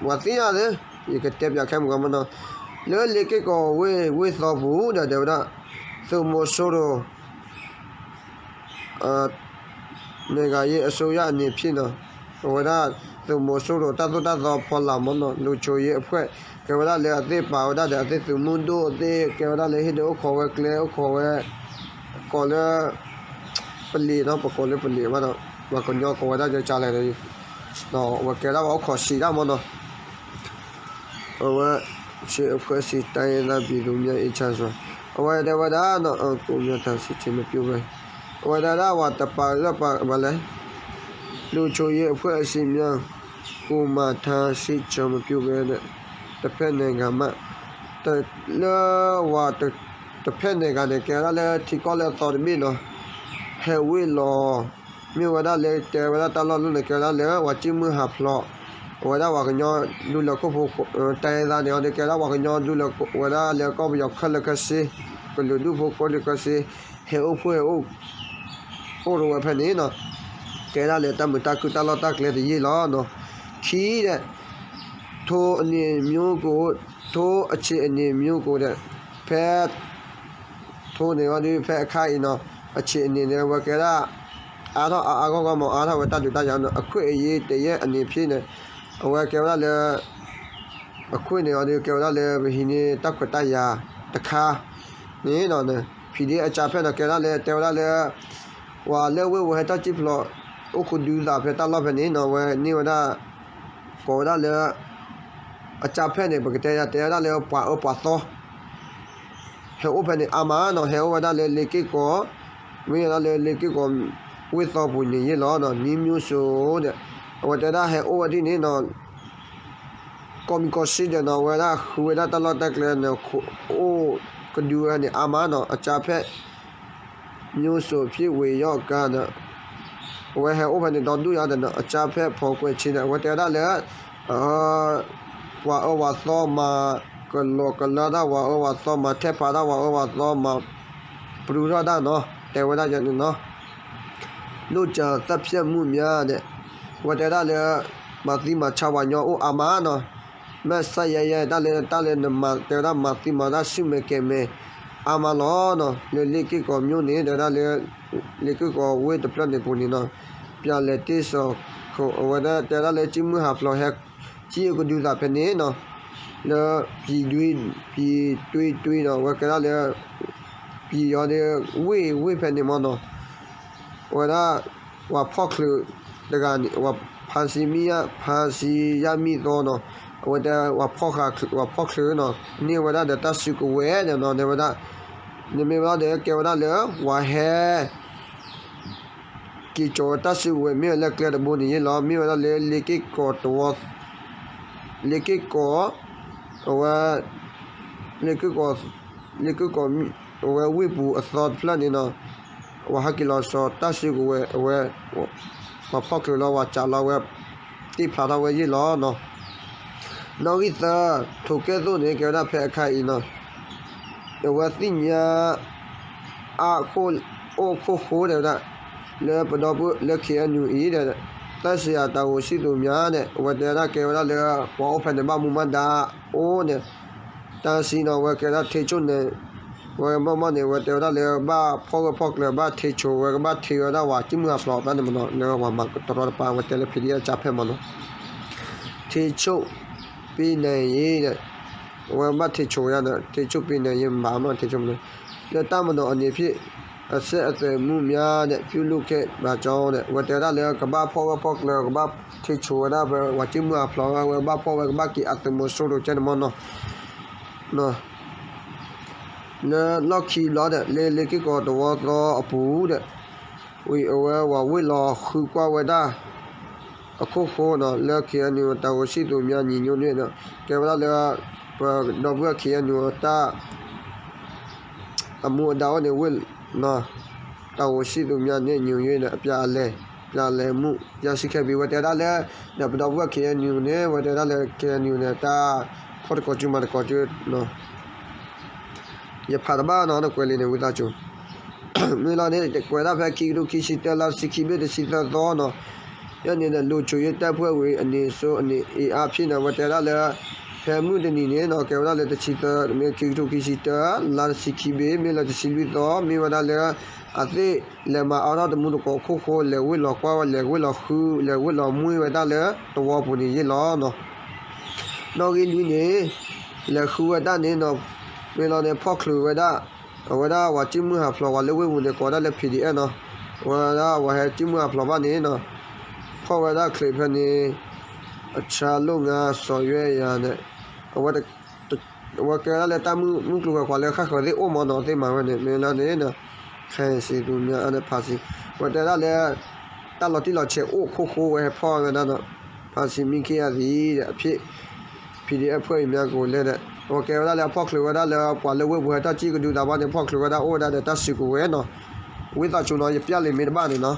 ပှၤသ့ၣ်ညါသ့, ယကတဲပၠးခဲမုၢ်ကီမ့ၢ်နီၤ, လၢလ့က့ၢ်ကီးဝ့ၢ်ဝ့ၢ်သီပူၤဒီး တဲဝဲဒၣ် သုးမီၤစိရိၤ နိုင်ငံရေးအစိုးရအနေဖြင့်နီၤ, အဝဲဒၣ် သုးမီၤစိရိၤ တၢ်သိၣ်တၢ်သီဖီလာ်မ့ၢ်နီၤ, လူချိုရေးအဖွဲ့ ကဲဝဲဒၣ်လၢအသ့ၣ်ပာ်ဝဲဒၣ်ဒီး အသ့ၣ်သုးမုၢ်ဒိၣ်သ့ၣ် ကဲဝဲဒၣ်လၢဟ့ၣ်ဒုးအိၣ်ခိးဝဲကျဲအိၣ်ခိးဝဲ ကိးလၢ ပလံၤနီၤ, ပကိးလၢပလံၤဘၣ်ဒီး ပှၤကညီကိးဝဲဒၣ်ကၢ်လဲၣ်ဒီး အဝဲကဲဒၣ်ပှၤအိၣ်ခိးစံးတၢ်မ့ၢ်နီၤ အဝဲ ရှေ့အဖွဲ့စည်းတိုင်းရင်းသားပြည်သူများအင်အားစု အဝဲတဲဝဲဒၣ်နီၤ ကိုယ်မှန်ထားစစ်ကြောင်းမပြုတ်ပဲ အဝဲဒၣ်ဒၣ်ဝဲတပာ်လၢပာ်ဘၣ်လဲၣ် လူချိုရေးအဖွဲ့အစည်းများ ကိုယ်မှန်ထားစစ်ကြောင်းမပြုတ်ပဲ တဖက်နိုင်ငံမှ လၢဝဲ တဖက်နိုင်ငံန့ၣ် ကဲဝဲဒၣ်လၢထံကီၢ်လၢအသီတဘ့ၣ်နီၤ ဟဲဝ့ၢ်လီၤ မ့ၢ်ဝဲဒၣ်လၢတဲဝဲဒၣ်တၢ်လီၢ်လၢန့ၣ် ကဲဝဲဒၣ်လၢပှၤစံၣ်မုၢ်ဟးဖျိး အဝဲဒၣ်ပှၤကညီဒူလၢၤခိၣ်ဖိ တိုင်းရင်းသားန့ၣ်အီၤဒီး ကဲဝဲဒၣ်ပှၤကညီဒူလၢၤဝဲဒၣ်လၢကီၢ်ပယီၤခဲလၢာ်ခဲဆ့ ကလုာ်ဒူၣ်ဖိကိးဒံးခဲဆ့ ဟဲအိၣ်ဖှိၣ်ဟဲအိၣ် အိၣ်ဒီးဝဲဖဲန့ၣ်နီၤ ကဲဒၣ်လၢတၢ်မုာ်တၢ်ခုၣ်တၢ်လီၢ်တၢ်ကျဲတယ့ၢ်လီၤနီၤ ခံဒီး ထိုအနေမျိုးကို ထိုအခြေအနေမျိုးကိုဒီး ဖဲ ထိုန့ၣ်အီၤဒီး ဖဲအခါအံၤနီၤ အခြေအနေန့ၣ် အဝဲကဲဒၣ် အါထီၣ်အါအါဂီၢ်ဂီၢ်မ့ၢ် အါထီၣ်ဝဲတၢ်ဒုးတၢ်ယၤနီၤ အခွင့်အရေးတစ်ရပ်အနေဖြင့်န့ၣ် အဝဲကဲဝဲဒၣ်လၢ အခွင့်န့ၣ်အီၤဒီး ကဲဝဲဒၣ်လၢပဟံးန့ၢ်တၢ်ခွဲးတၢ်ယာ်တခါန့ၣ်နီၤ ဖံးဒ့အကြမ်းဖက်နီၤ ကဲဝဲဒၣ်လၢ တဲဝဲဒၣ်လၢ ပှၤလၢဝ့ၢ်ဝဲဟဲထီၣ်စံၣ်ဖျိး အိၣ်ခူဒုသးဖဲတၢ်လီၢ်ဖဲန့ၣ်နီၤ အဝဲန့ၢ်ဝဲဒၣ် ကိးဝဲဒၣ်လၢ အကြမ်းဖက်န့ၣ် ပကတဲယၤ တဲဝဲဒၣ်လၢပှၤအၢပှၤသီ ဟဲအိၣ်ဖဲန့ၣ်အါမးနီၤ ဟဲအိၣ်ဝဲဒၣ်လၢလ့က့ၢ်ကီး မ့ၢ်ဝဲဒၣ်လၢလ့က့ၢ်ကီး ဝ့ၢ်သီပူၤန့ၣ်ယ့ၢ်လီၤနီၤ နည်းမျိုးစုံဒီး အဝဲတဲဒၣ်ဟဲအိၣ်ဝဲဒ်န့ၣ်နီၤ ကီၢ်မံၤကီၢ်စ့ၢ်ဒီးနီၤ အဝဲဒၣ်ဃုဝဲဒၣ်တၢ်လီၢ်တၢ်ကျဲန့ၣ် အိၣ်ကဒုဝဲန့ၣ်အါမးနီၤ အကြမ်းဖက် မျိုးစုံဖြစ်ဝေရော့ကါဒီး အဝဲဟဲအိၣ်ဖဲန့ၣ်ဒီဒူၣ်ယၤဒီးနီၤ အကြမ်းဖက်ဖော်ခွဲခြင်းဒီး အဝဲတဲဝဲဒၣ်လၢ ပှၤအၢပှၤသီမၤကလီကလၢတၢ် ပှၤအၢပှၤသီမၤထဲးဖးတၢ် ပှၤအၢပှၤသီမၤ ပရူထီၣ်တၢ်နီၤ တဲဝဲဒၣ်ယၤန့ၣ်နီၤ လုပ်ကြံသတ်ဖြတ်မှုများဒီး အဝဲတဲဒၣ်လၢ မၤသံမၤဆါပှၤကညီအိၣ်အါမးနီၤ မ့ၢ်စဲယဲယဲ တၢ်လၢ တၢ်လၢနမၤ တဲဝဲဒၣ်မၤသံမၤတၢ် ဆူၣ်မဲာ်ကဲၤမဲာ် အါမးလီၤနီၤ လၢလ့က့ၢ်ကီးမျိၣ်န့ၣ် တဲဝဲဒၣ်လၢ လ့က့ၢ်ကီးဝ့ၢ်တဖျၢၣ်န့ၣ်ပူၤန့ၣ်နီၤ ပြန်လည်တည်ဆောက် အဝဲဒၣ်တဲဝဲဒၣ်လၢစံၣ်မုၢ်ဟးဖျိးဟဲ ကံၣ်အကဒုသးဖဲန့ၣ်နီၤ, လၢ ပြည်တွင်း ပြည်တွင်းနီၤ, အဝဲကဲဒၣ်လၢ ပြည်ရောင်း ဒ်ဝ့ၢ်ဝ့ၢ်ဖဲန့ၣ်မ့ၢ်နီၤ, အဝဲဒၣ် ပှၤဖီၣ်ချုးတဂၤန့ၣ် ဖမ်းဆီးမိ ဖမ်းဆီးရမိသောနီၤ, အဝဲတဲ ပှၤဖီၣ်ချုးနီၤ, န့ၢ်ဝဲဒၣ်ဒီးတၢ်စုကဝဲၤဒီးနီၤ, တဲဝဲဒၣ် နမ့ၢ်ဘျီဒီးကဲဝဲဒၣ်လၢ ပှၤဟဲ က့ၤကၠီၤဝဲတၢ်စုကဝဲၤ မ့ၢ်ဝဲလၢကျဲတဘိန့ၣ်ယ့ၢ်လီၤ. မ့ၢ်ဝဲဒၣ်လၢ လ့က့ၢ်ကီၤတဝီ, လ့က့ၢ်ကီၤ အဝဲ လ့က့ၢ်ကီၤ လ့က့ၢ်ကီၤ အဝဲဝ့ၢ်ပူၤအသီတဖျၢၣ်န့ၣ်နီၤ, ပှၤဟဲက့ၤလီၤကၠီၤတၢ်စုကဝဲၤ အဝဲ ပှၤဖီၣ်ချုးလီၤ ပှၤစးလီၤဝဲ တ့ၢ်ဖျါထီၣ်ဝဲယ့ၢ်လီၤနီၤ. နီၣ်ဂံၢ်သၢ, ထိးကဲၣ်သိးန့ၣ် ကဲဝဲဒၣ်ဖဲအခါအံၤနီၤ, အဝဲသ့ၣ်ညါ အါ အိၣ်ခိၣ်ဃိတဲဝဲဒၣ် လၢပဒီပုၢ်လၢ ခ့ၣ်အဲၣ်ယူၣ်အံၤဒီး သက်ဆိုင်ရာတာဝန်ရှိသူများန့ၣ် အဝဲတဲဝဲဒၣ်ကဲဝဲဒၣ်လၢ ပှၤအိၣ်ဖဲန့ၣ်ဘၣ်မူဘၣ်ဒါအိၣ်န့ၣ် တၢ်စံနီၤ အဝဲကဲဝဲဒၣ် ထိန်းချုပ် န့ၣ် ဝဲမ့ၢ်မ့ၢ်န့ၣ် အဝဲတဲဝဲဒၣ်လၢဘၣ်ဖီၣ်ဂၢၢ်ဖီၣ်ကျၢၤ ဘၣ်ထိန်းချုပ် ဝဲကဘၣ်ထိန်းဝဲဒၣ်ပှၤကံၢ်မုၢ်အဖျိးအသးန့ၣ်မ့ၢ်နီၤ လၢပှၤမၤကတြီတပၤ အဝဲတဲလၢ ဖံးဒံၣ်အကၢ်ဖဲမ့ၢ်နီၤ ထိန်းချုပ်ပေးနိုင်ရင် အဝဲဘၣ်ထိန်းချုပ်ဝဲဒၣ်န့ၣ် ထိန်းချုပ်ပေးနိုင်ရင် ဘၣ်မ့ၢ်ထိန်းချုပ် လၢ တပ်မတော်အနေဖြင့် အဆက်အသွယ်မှုများနဲ့ ပြုလုပ်ခဲ့ပါကြောင်း န့ၣ် အဝဲတဲဝဲဒၣ်လၢကဘၣ်ဖီၣ်ဂၢၢ်ဖီၣ်ကျၢၤ ကဘၣ်ထိန်းချုပ်ဝဲဒၣ် ပှၤကံၢ်မုၢ်အဖျိး ဝဲဘၣ်ဖီၣ်ဝဲကဘၣ်က့ၤအသုးမီၤစိရိၤကဲန့ၣ်မ့ၢ်နီၤ လၢလီၢ်ခံဘျီဒီး လၢလ့က့ၢ်ကီၤတဝီသီအပူၤဒီး ဝံၤအဝဲဝဲဝ့ၢ်လီၤဃုကွၢ်ဝဲဒၣ် အခိၣ်ဃိနီၤ လၢ ခ့ၣ်အဲၣ်ယူၣ် တာဝန်ရှိသူများ ညီညွတ် န့ၣ်ဒီး ကဲဝဲဒၣ်လၢ ပဒီပုၢ်ဝဲၢ် ခ့ၣ်အဲၣ်ယူၣ် တၢ် အမူအဒါအိၣ်န့ၣ် ဝ့ၢ် တာဝန်ရှိသူများနဲ့ ညီညွတ် န့ၣ် အပြန်လည် ပြန်လည်မှု ရရှိခဲ့ပြီ ဝဲတဲဝဲဒၣ်လၢ ဒီးပဒီပုၢ်ဝဲၢ် ခ့ၣ်အဲၣ်ယူၣ် န့ၣ် ဝဲတဲဝဲဒၣ်လၢ ခ့ၣ်အဲၣ်ယူၣ် န့ၣ် တၢ်ဖီၣ်တကိးစုမၤတကိးစု ယဖးတဘၣ်နီၤ နကွဲးလံာ်န့ၣ် ဝံသးစူၤ မ့ၢ်လီၤန့ၣ် ကွဲးဒၣ်ဖဲ ခံကထိခံဆံတၢ လါတဆံခံဘ့ၣ် တဆံသၢသီနီၤ ယဲန့ၣ်ဒီး လုံခြုံရေးတပ်ဖွဲ့ဝင် အနည်းဆုံး အင်အားဖြင့် န့ၣ် အဝဲတဲဝဲဒၣ်လၢ ဖဲမုၢ်တနံၤန့ၣ်နီၤ ကဲဝဲဒၣ်လၢတဆံသၢ မ့ၢ် ခံကထိခံဆံတၢ လါတဆံခံဘ့ၣ် မ့ၢ်လၢတဆံလွံၢ်သီ မ့ၢ်ဝဲဒၣ်လၢ အသ့ၣ်လဲၤမၤအါထီၣ်တမူတကိးခိၣ်ဃိ လဲၤဝ့ၢ်လီၤကွၢ်ဝဲ လဲၤဝ့ၢ်လီၤဃု လဲၤဝ့ၢ်လီၤမှံဝဲဒၣ်လၢ တဝီပူၤန့ၣ်ယ့ၢ်လီၤနီၤ နီၣ်ဂံၢ်လွံၢ်န့ၣ် လဲၤဃုဝဲဒၣ်န့ၣ်နီၤ မ့ၢ်လီၤန့ၣ် ဖီၣ်ချုးဝဲဒၣ် အဝဲဒၣ်ပှၤကံၢ်မုၢ်ဟးဖျိး ပှၤလၢဝ့ၢ်ပူၤန့ၣ် ကိးဝဲဒၣ်လၢ ဖံးဒံၣ်အဲၣ် နီၤ အဝဲဒၣ်ပှၤဟဲကံၢ်မုၢ်ဟးဖျိးဘၣ်န့ၣ်နီၤ ဖီၣ်ဝဲဒၣ်ချုးဖဲန့ၣ် အခြားလုပ်ငန်းဆောင်ရွက်ရာ န့ၣ် အဝဲ အဝဲကဲဝဲဒၣ်လၢတၢ်မုၢ်ကျိၤဝဲၤကွာ်လၢဃၣ်ဃၢၤသ့ၣ်အိၣ်မ့ၢ်နီၤ သ့ၣ်မၤဝဲန့ၣ် မ့ၢ်လီၤန့ၣ် ခဲစံသူများ ဖမ်းဆီး အဝဲတဲဒၣ်လၢ တၢ်လီၤတံၢ်လီၤဆဲးအိၣ်ခိၣ်ဃိဝဲဟဲဖီၣ်ဝဲဒၣ်ဒီး ဖမ်းဆီးမိခဲ့ရသည် အဖြစ် ဖံးဒံၣ်အဲၣ် အဖွဲ့ဝင်များကိုလည်း ဒီး အဝဲကဲဝဲဒၣ်လၢအဖီၣ်ချုးဝဲဒၣ်လၢပှၤလၢဝ့ၢ်ပူၤဟဲထီၣ်ကံၢ်ကဒုသးဘၣ်န့ၣ် ဖီၣ်ချုးဝဲဒၣ်အိၣ်ဝဲဒၣ်ဒီးတၢ်စုကဝဲၤနီၤ ဝံသးစူၤနီၤ ယပျၢ်လံာ်မ့ၢ်တဘၣ်န့ၣ်နီၤ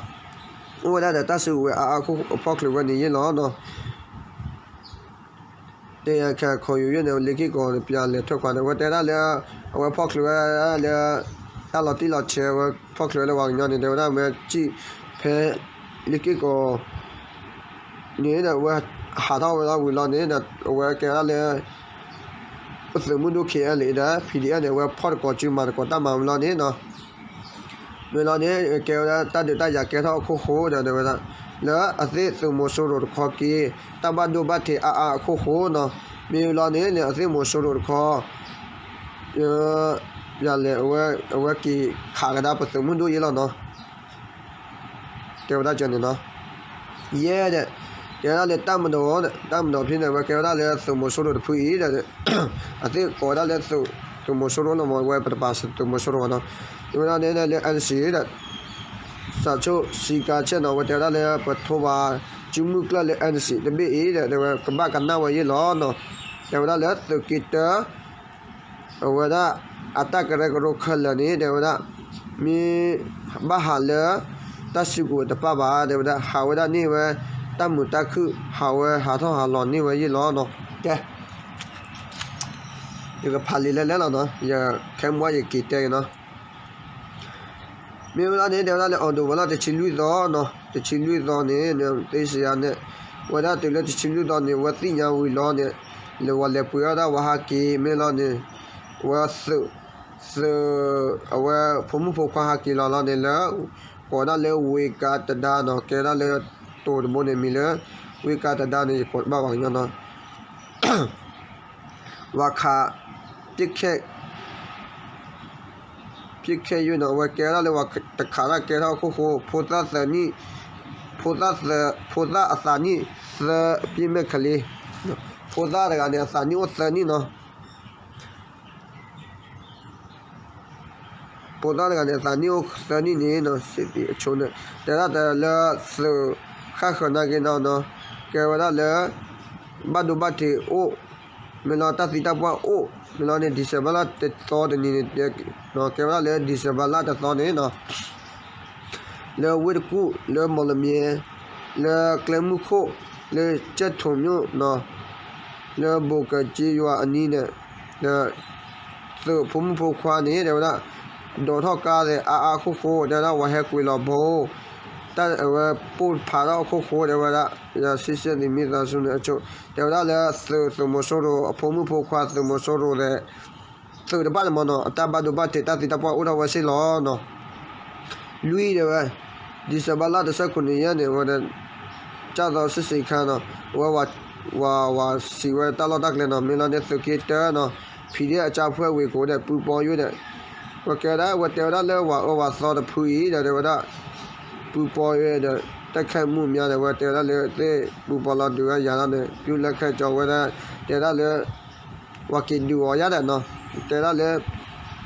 အိၣ်ဝဲဒၣ်ဒီးတၢ်စုကဝဲၤအါအါခိၣ်ဖီၣ်ချုးဝဲန့ၣ်ယ့ၢ်လီၤနီၤ တယံာ်ခါ ခီယူၤယဲၢ်န့ၣ် လ့က့ၢ်ကီၤန့ၣ် ပြန်လည်ထွက်ခွာ န့ၣ် အဝဲတဲဒၣ်လၢ အဝဲဖီၣ်ချုးဝဲဒၣ်လၢ တၢ်လီၤတံၢ်လီၤဆဲး အဝဲဖီၣ်ချုးဝဲလၢပှၤကညီန့ၣ် တဲဝဲဒၣ်မ့ၢ်ကံၣ်ဖဲ လ့က့ၢ်ကီၤ န့ၣ်ဒီး အဝဲဟးထီၣ်ဝဲဒၣ်ဝံၤလီၤန့ၣ်ဒီး အဝဲကဲဒၣ်လၢ သုးမုၢ်ဒိၣ် ခဲအံၤလံဒီး ဖံးဒံၣ်အဲၣ် န့ၣ် အဝဲဖီၣ်တကိးစုမၤတကိးတၢ်မၤဝံၤလီၤန့ၣ်နီၤ မ့ၢ်လီၤန့ၣ် ကဲဝဲဒၣ်တၢ်ဒုးတၢ်ယၤကဲထီၣ်အခိၣ်ဃိဒီး တဲဝဲဒၣ် လၢအသ့ၣ်သုးမီၤစိရိၤတခီက့ၤ တၢ်ဘၣ်ဒိဘၣ်ထံးအါအါအခိၣ်ဃိနီၤ မ့ၢ်လီၤန့ၣ် လၢအသ့ၣ်မီၤစိရိၤတခီ ယလဲၣ် အဝဲက့ၤခးကဒါပသုးမုၢ်ဒိၣ်ယ့ၢ်လီၤနီၤ တဲဝဲဒၣ်ကန့ၣ်နီၤ ယဲၢ်ဒီး တဲဝဲဒၣ်လၢ တပ်မတော် ဒီး တပ်မတော် ဖဲန့ၣ် အဝဲကဲဝဲဒၣ်လၢသုးမီၤစိရိၤတဖုအံၤဒီး အသ့ၣ်ကိးဝဲဒၣ်လၢ သုးမီၤစိရိၤနီၤ မ့ၢ်ဝဲပတပာ်သုးမီၤစိရိၤဘၣ်နီၤ တဲဝဲဒၣ်န့ၣ်လၢ NCA ဒီး စည်းကမ်းချက်နီၤ အဝဲတဲဝဲဒၣ်လၢပထိးဘၣ် ကံၢ်မုၢ်ကျၢၢ်လၢ NCA တဘ့ၣ်အံၤဒီး တဲဝဲကဘၣ်ကနၣ်ဝဲယ့ၢ်လီၤနီၤ တဲဝဲဒၣ်လၢသုးက့တၢ အဝဲဒၣ် အတၢ်ကရၢကရိခဲလၢာ်န့ၣ် တဲဝဲဒၣ် မ့ၢ်ဘၣ်ဟးလၢ တၢ်စုကဝဲၤတပၣ်ဘၣ် တဲဝဲဒၣ် ဟးဝဲဒၣ်န့ၢ်ဝဲ တၢ်မုာ်တၢ်ခုၣ် ဟးဝဲဟးထီၣ်ဟးလီၤန့ၢ်ဝဲယ့ၢ်လီၤနီၤ ကဲ ယကဖးလံာ်လဲၣ်လဲၣ်လီၤနီၤ ယခဲမုၢ်ယက့ၤတဲက့ၤနီၤ မ့ၢ်ဝဲဒၣ်န့ၣ် တဲဝဲဒၣ်လၢ အီးဒိးဝဲလီၤ တဆံလွံၢ်သီနီၤ တဆံလွံၢ်သီန့ၣ် သ့စယၤန့ၣ် ဝဲဒၣ်တုၤလၢတဆံလွံၢ်သီန့ၣ် ဝဲသ့ၣ်ညါဝံၤလီၤန့ၣ် လဲၤဝဲလဲၤပှ့ၤအီၣ်ဒၣ်ဝဲဟးက့ၤ မ့ၢ်လီၤန့ၣ် ဝဲသုး သုး အဝဲဖိမုၣ်ဖိခွါဟးက့ၤလီၤလီၤန့ၣ်လၢ ကိးဒၣ်လၢဝ့ကၤတဒါနီၤ ကဲဒၣ်လၢ တိၤတဘိန့ၣ်မံၤလၢ ဝ့ကၤတဒါန့ၣ် ယကိးတဘၣ်ပှၤကညီနီၤ ဝၤခး ပစ်ခတ် ပစ်ခတ် ယိနီၤ အဝဲကဲဝဲဒၣ်လၢဝၤတခးတၢ်ကဲထီၣ်အခိၣ်ဃိ ဖိသၣ်သၢနံၣ် ဖိသၣ်သၢ ဖိသၣ်အသးနံၣ်သၢ ပစ်ခတ် ကလေး ဖိသၣ်တဂၤန့ၣ် အသးနံၣ်အိၣ်သၢနံၣ်နီၤ ဖိသၣ်တဂၤန့ၣ် အသးနံၣ်အိၣ်သၢနံၣ်န့ၣ်နီၤ စ့သံအဆိန့ၣ် တဲဒၣ်တဲလၢသုး ဃၣ်ဃၢၤနာ်က့နီၤနီၤ ကဲဝဲဒၣ်လၢ ဘၣ်ဒိဘၣ်ထံးအိၣ် မ့ၢ်လီၤတၢ်သံတၢ်ပှၢ်အိၣ် မ့ၢ်လီၤန့ၣ် December လါတသီတနံၤန့ၣ် ကဲဝဲဒၣ်လၢ December လါတသီန့ၣ်နီၤ လၢဝ့ၢ်တကူၣ် လၢမီၣ်လမၠဲ လၢကျဲမုၢ်ခိၣ် လၢကၠဲၣ်ထိးမၠိၣ်နီၤ လၢဘိးကၠ့ယွၤအနံၤန့ၣ် ဒီး သုးဖိမုၣ်ဖိခွါန့ၣ် တဲဝဲဒၣ် ဒိးထီၣ်ကါသဲးအါအါအခိၣ်ဃိ တဲဝဲဒၣ် ဝၤဟဲကွံာ်လီၤဘိ တၢ်အဝဲပိၢ်ဖးထီၣ်အခိၣ်ဃိ တဲဝဲဒၣ် ယစံးစဲသံမ့ၢ်သးဆူန့ၣ်အဆိ တဲဝဲဒၣ်လၢ သုး သုးမီၤစိရိၤအဖိမုၣ်ဖိခွါ သုးမီၤစိရိၤဒီး သုးတဖၣ်န့ၣ်မ့ၢ်နီၤ အတၢ်ဘၣ်ဒိဘၣ်ထံးတၢ်သံတၢ်ပှၢ်အိၣ်ထီၣ်ဝဲစ့ၢ်လီၤနီၤ လွံၢ်တဲဝဲ December လါတဆၢခိၣ်န့ၣ်ယဲၢ်န့ၣ် ဝဲဒီး ကၢ်သီစ့ၢ်စ့ၢ်ခါနီၤ အဝဲ ဝၤ ဝၤစံးဝဲတၢ်လီၢ်တၢ်ကျဲနီၤ မ့ၢ်လီၤန့ၣ် သုးက့တၢနီၤ ဖံးဒ့ၣ်အကၢ်ဖှဲၣ်ဝ့ၤကိးဒီး ပူပီယိၣ်ဒီး ဝဲကဲဒၣ် ဝဲတဲဝဲဒၣ်လၢဝၤအၢဝၤသီတဖုအံၤဒီး တဲဝဲဒၣ် ပူပီယိၣ်ဒီး တၢ်ခဲမူမၠါဒီး ဝဲတဲဝဲဒၣ်လၢသ့ၣ်ပူပီလီၤဒုးဝဲယၤလီၤန့ၣ် ပြုလၢခဲကၠီဝဲဒၣ် တဲဒၣ်လၢ ဝၤက့ၤဒုးအီၤယါဒီးနီၤ တဲဒၣ်လၢ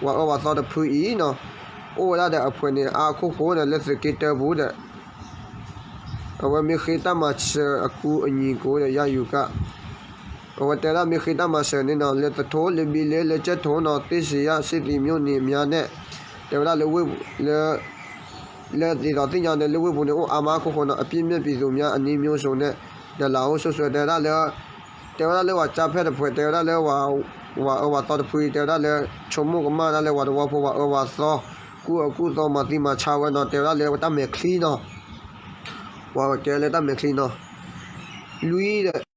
ဝၤအၢဝၤသီတဖုအံၤနီၤ အိၣ်ဝဲဒၣ်ဒီးအဖှဲးန့ၣ် အါခိၣ်ဃိဒီး လၢသုးက့တၢပူၤဒီး အဝဲမ့ၢ်ဃ့တၢ်မၤစၢၤအကူအညီကိးဒီး ယါယူၤကၣ် အဝဲတဲဒၣ်မ့ၢ်ဃ့တၢ်မၤစၢၤန့ၣ်နီၤ လၢသထိၣ် လၢဘံလ့ လၢကၠဲၣ်ထိးနီၤ သ့ၣ်စံယၣ် စ့သံမၠိၣ်န့ၣ်မၠါန့ၣ် တဲဝဲဒၣ်လၢဝ့ၢ် လၢ လၢသ့ၣ်ဒီးသ့ၣ်ညါန့ၣ် လၢဝ့ၢ်ပူၤန့ၣ် အိၣ်အါမးအခိၣ်ဃိနီၤ အပြစ်မဲ့ပြည်သူများအနည်းမျိုးစုံန့ၣ် ဒီးလၤအိၣ်ဆိၣ်စွဲတဲဒၣ်လၢ တဲဝဲဒၣ်လၢဝၤကၢ်ဖဲၣ်တဖှဲး တဲဝဲဒၣ်လၢ ဝၤအၢဝၤသီတဖုအံၤ တဲဝဲဒၣ်လၢ ဆိကမိၣ်ကမၣ်ဒၣ်လၢဝၤတဝီဖိ ဝၤအၢဝၤသီ ကူၣ်အၢကူၣ်သီမၤသံမၤဆါဝဲနီၤ တဲဝဲဒၣ်လၢတၢ်မဲာ်ချံနီၤ ပှၤကဲလၢတၢ်မဲာ်ချံနီၤ လွံၢ်ဒီး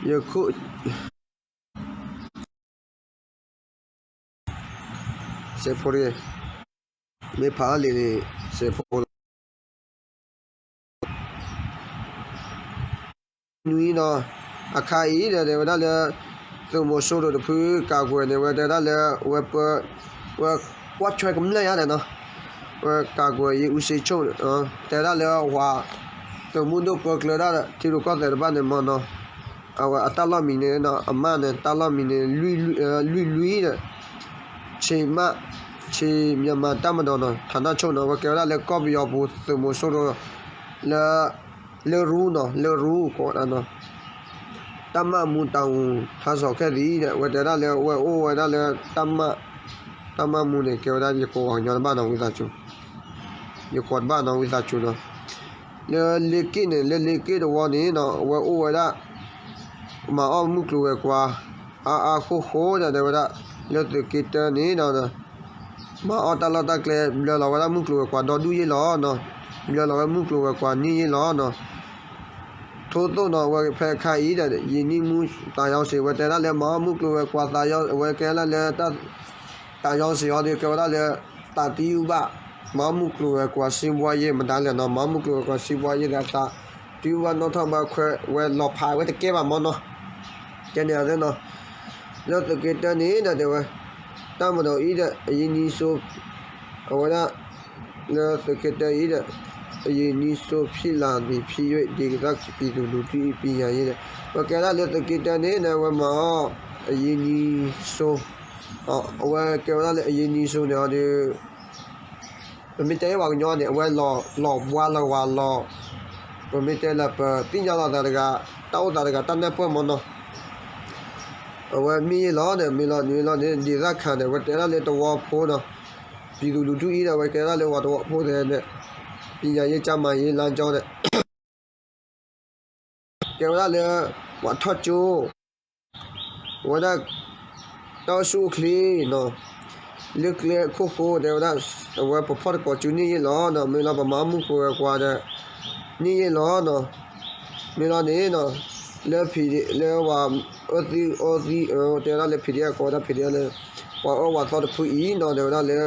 ယခိၣ် စဲးဖိတဂ့ၤ မ့ၢ်ဖးအီၣ်လံၤန့ၣ် စဲးဖိလီၤ နွံနီၤ အခါအံၤဒီး တဲဝဲဒၣ်လၢ သုးမီၤစိရိၤတဖု ကာကွယ်န့ၣ် ဝဲတဲဒၣ်လၢ ဝဲပၢ ဝဲကွၢ်ဆွဲကမျၢၢ်ယါဒီးနီၤ ဝဲကာကွယ်ရေးဦးစီးချုပ် တဲဒၣ်လၢဝၤ သုးမုၢ်ဒိၣ်ပၢကျၢၤဒၣ်ဒီး ထံရူၢ်ကီၢ်သဲးတဖၣ်န့ၣ်မ့ၢ်နီၤ အဝဲအတၢ်လီၢ်မံၤန့ၣ်နီၤ အမၢ်န့ၣ် တၢ်လီၢ်မံၤန့ၣ် လွံၢ်လွံၢ်ဒီး ဆ့မး ဆ့ မြန်မာ့တပ်မတော်နီၤ ဌာနချုပ်နီၤ ဝဲကဲဝဲဒၣ်လၢကီၢ်ပယီၤပူၤ သုးမီၤစိရိၤ လၢ လၢရူနီၤ လၢရူကိးဒၣ်နီၤ တပ်မမှူးတာဝန်ထမ်းဆောင်ခဲ့သည်ဒီး ဝဲတဲဒၣ်လၢ ဝဲအိၣ်ဝဲဒၣ်လၢ တပ်မ တပ်မမှူးန့ၣ် ကဲဝဲဒၣ်ယကိးပှၤကညီတဘၣ်နီၤ ဝံသးစူၤ ယကိးတဘၣ်နီၤ ဝံသးစူၤနီၤ လၢလ့က့ၣ်န့ၣ် လၢလ့က့ၣ်တဝီန့ၣ်နီၤ အဝဲအိၣ်ဝဲဒၣ် မၤအီၣ်မုၢ်ကျိၤဝဲၤကွာ် အါအါဃိဃိဒီး တဲဝဲဒၣ် လၢသုးက့တၢန့ၣ်ဒီး မၤအီၣ်တၢ်လီၢ်တၢ်ကျဲ ဘျၢလီၤဝဲဒၣ်မုၢ်ကျိၤဝဲၤကွာ်ဒီဒူၣ်ယ့ၢ်လီၤနီၤ ဘျၢလီၤဝဲမုၢ်ကျိၤဝဲၤကွာ်န့ၢ်ယ့ၢ်လီၤနီၤ ထိသိးနီၤ အဝဲဖဲအခါအံၤဒီး ယံာ်နံၣ်မူသးယီၤစ့ၤ ဝဲတဲဒၣ်လၢ မၤအီၣ်မုၢ်ကျိၤဝဲၤကွာ်သးယီၤ အဝဲကဲဒၣ်လၢ သးယီၤစ့ၤအီၤဒီး ကဲဝဲဒၣ်လၢ သးတယုၢ်ဘၣ် မၤအီၣ်မုၢ်ကျိၤဝဲၤကွာ် စီးပွားရေး မတၤလဲၣ်နီၤ မၤအီၣ်မုၢ်ကျိၤဝဲၤကွာ် စီးပွားရေး ဒီးအသးတယုၢ်ဘၣ်နီၣ်ထီၣ်ဘၣ်ခွဲးဝဲလီၤဖးဝဲတကဲဘၣ်မ့ၢ်နီၤ ကဲန့ၣ်အသးနီၤ လၢသုးက့တၢန့ၣ်ဒီးတဲဝဲ တပ်မတော် အံၤဒီး အရင်းအနှီး အဝဲဒၣ် လၢသုးက့တၢအံၤဒီး အရင်းအနှီး ဖြစ်လာသည်ဖြစ်၍ ဒေသခံပြည်သူလူထု၏ ပညာရေး ဒီး ပကဲဒၣ်လၢသုးက့တၢန့ၣ် အဝဲမၤအီၣ် အရင်းအနှီး အဝဲကဲဝဲဒၣ်လၢ အရင်းအနှီး န့ၣ်အီၤဒီး ပမ့ၢ်တဲပှၤကညီန့ၣ် အဝဲလီၤ လီၤဘှါလီၤဝၤလီၤ ပမ့ၢ်တဲလၢပသ့ၣ်ညါလီၤသးတဂၤ တၢ်အိၣ်သးတဂၤ တၢ်နဲၣ်ပၢၢ်မ့ၢ်နီၤ အဝဲမ့ၢ်ယ့ၢ်လီၤဒီး မ့ၢ်လီၤန့ၣ်လီၤန့ၣ် ဒေသခံန့ၣ် အဝဲတဲဒၣ်လၢတဝီဖိနီၤ ပြည်သူလူထု အံၤဒီး အဝဲကဲဒၣ်လၢဝၤတဝီဖိန့ၣ် ပညာရေးကျန်းမာရေးလမ်းကြောင်းန့ၣ် ကဲဝဲဒၣ်လၢ ပှၤထီၣ်ကၠိ အဝဲဒၣ် တၢ်အိၣ်ဆူၣ်အိၣ်ချ့နီၤ လၢကျဲခိၣ်ဃိ တဲဝဲဒၣ် အဝဲပဖီၣ်တကိးစုန့ၢ်ယ့ၢ်လီၤနီၤ မ့ၢ်လီၤပမၤအီၣ်မုၢ်ကျိၤဝဲၤကွာ်ဒီး န့ၢ်ယ့ၢ်လီၤနီၤ မ့ၢ်လီၤန့ၣ်နီၤ လၢ လၢဝၤအၢသံအၢသံ တဲဝဲဒၣ်လၢ PDF ကိးဝဲဒၣ် PDF လၢ ပှၤအၢဝၤသီတဖုအံၤနီၤ တဲဝဲဒၣ်လၢ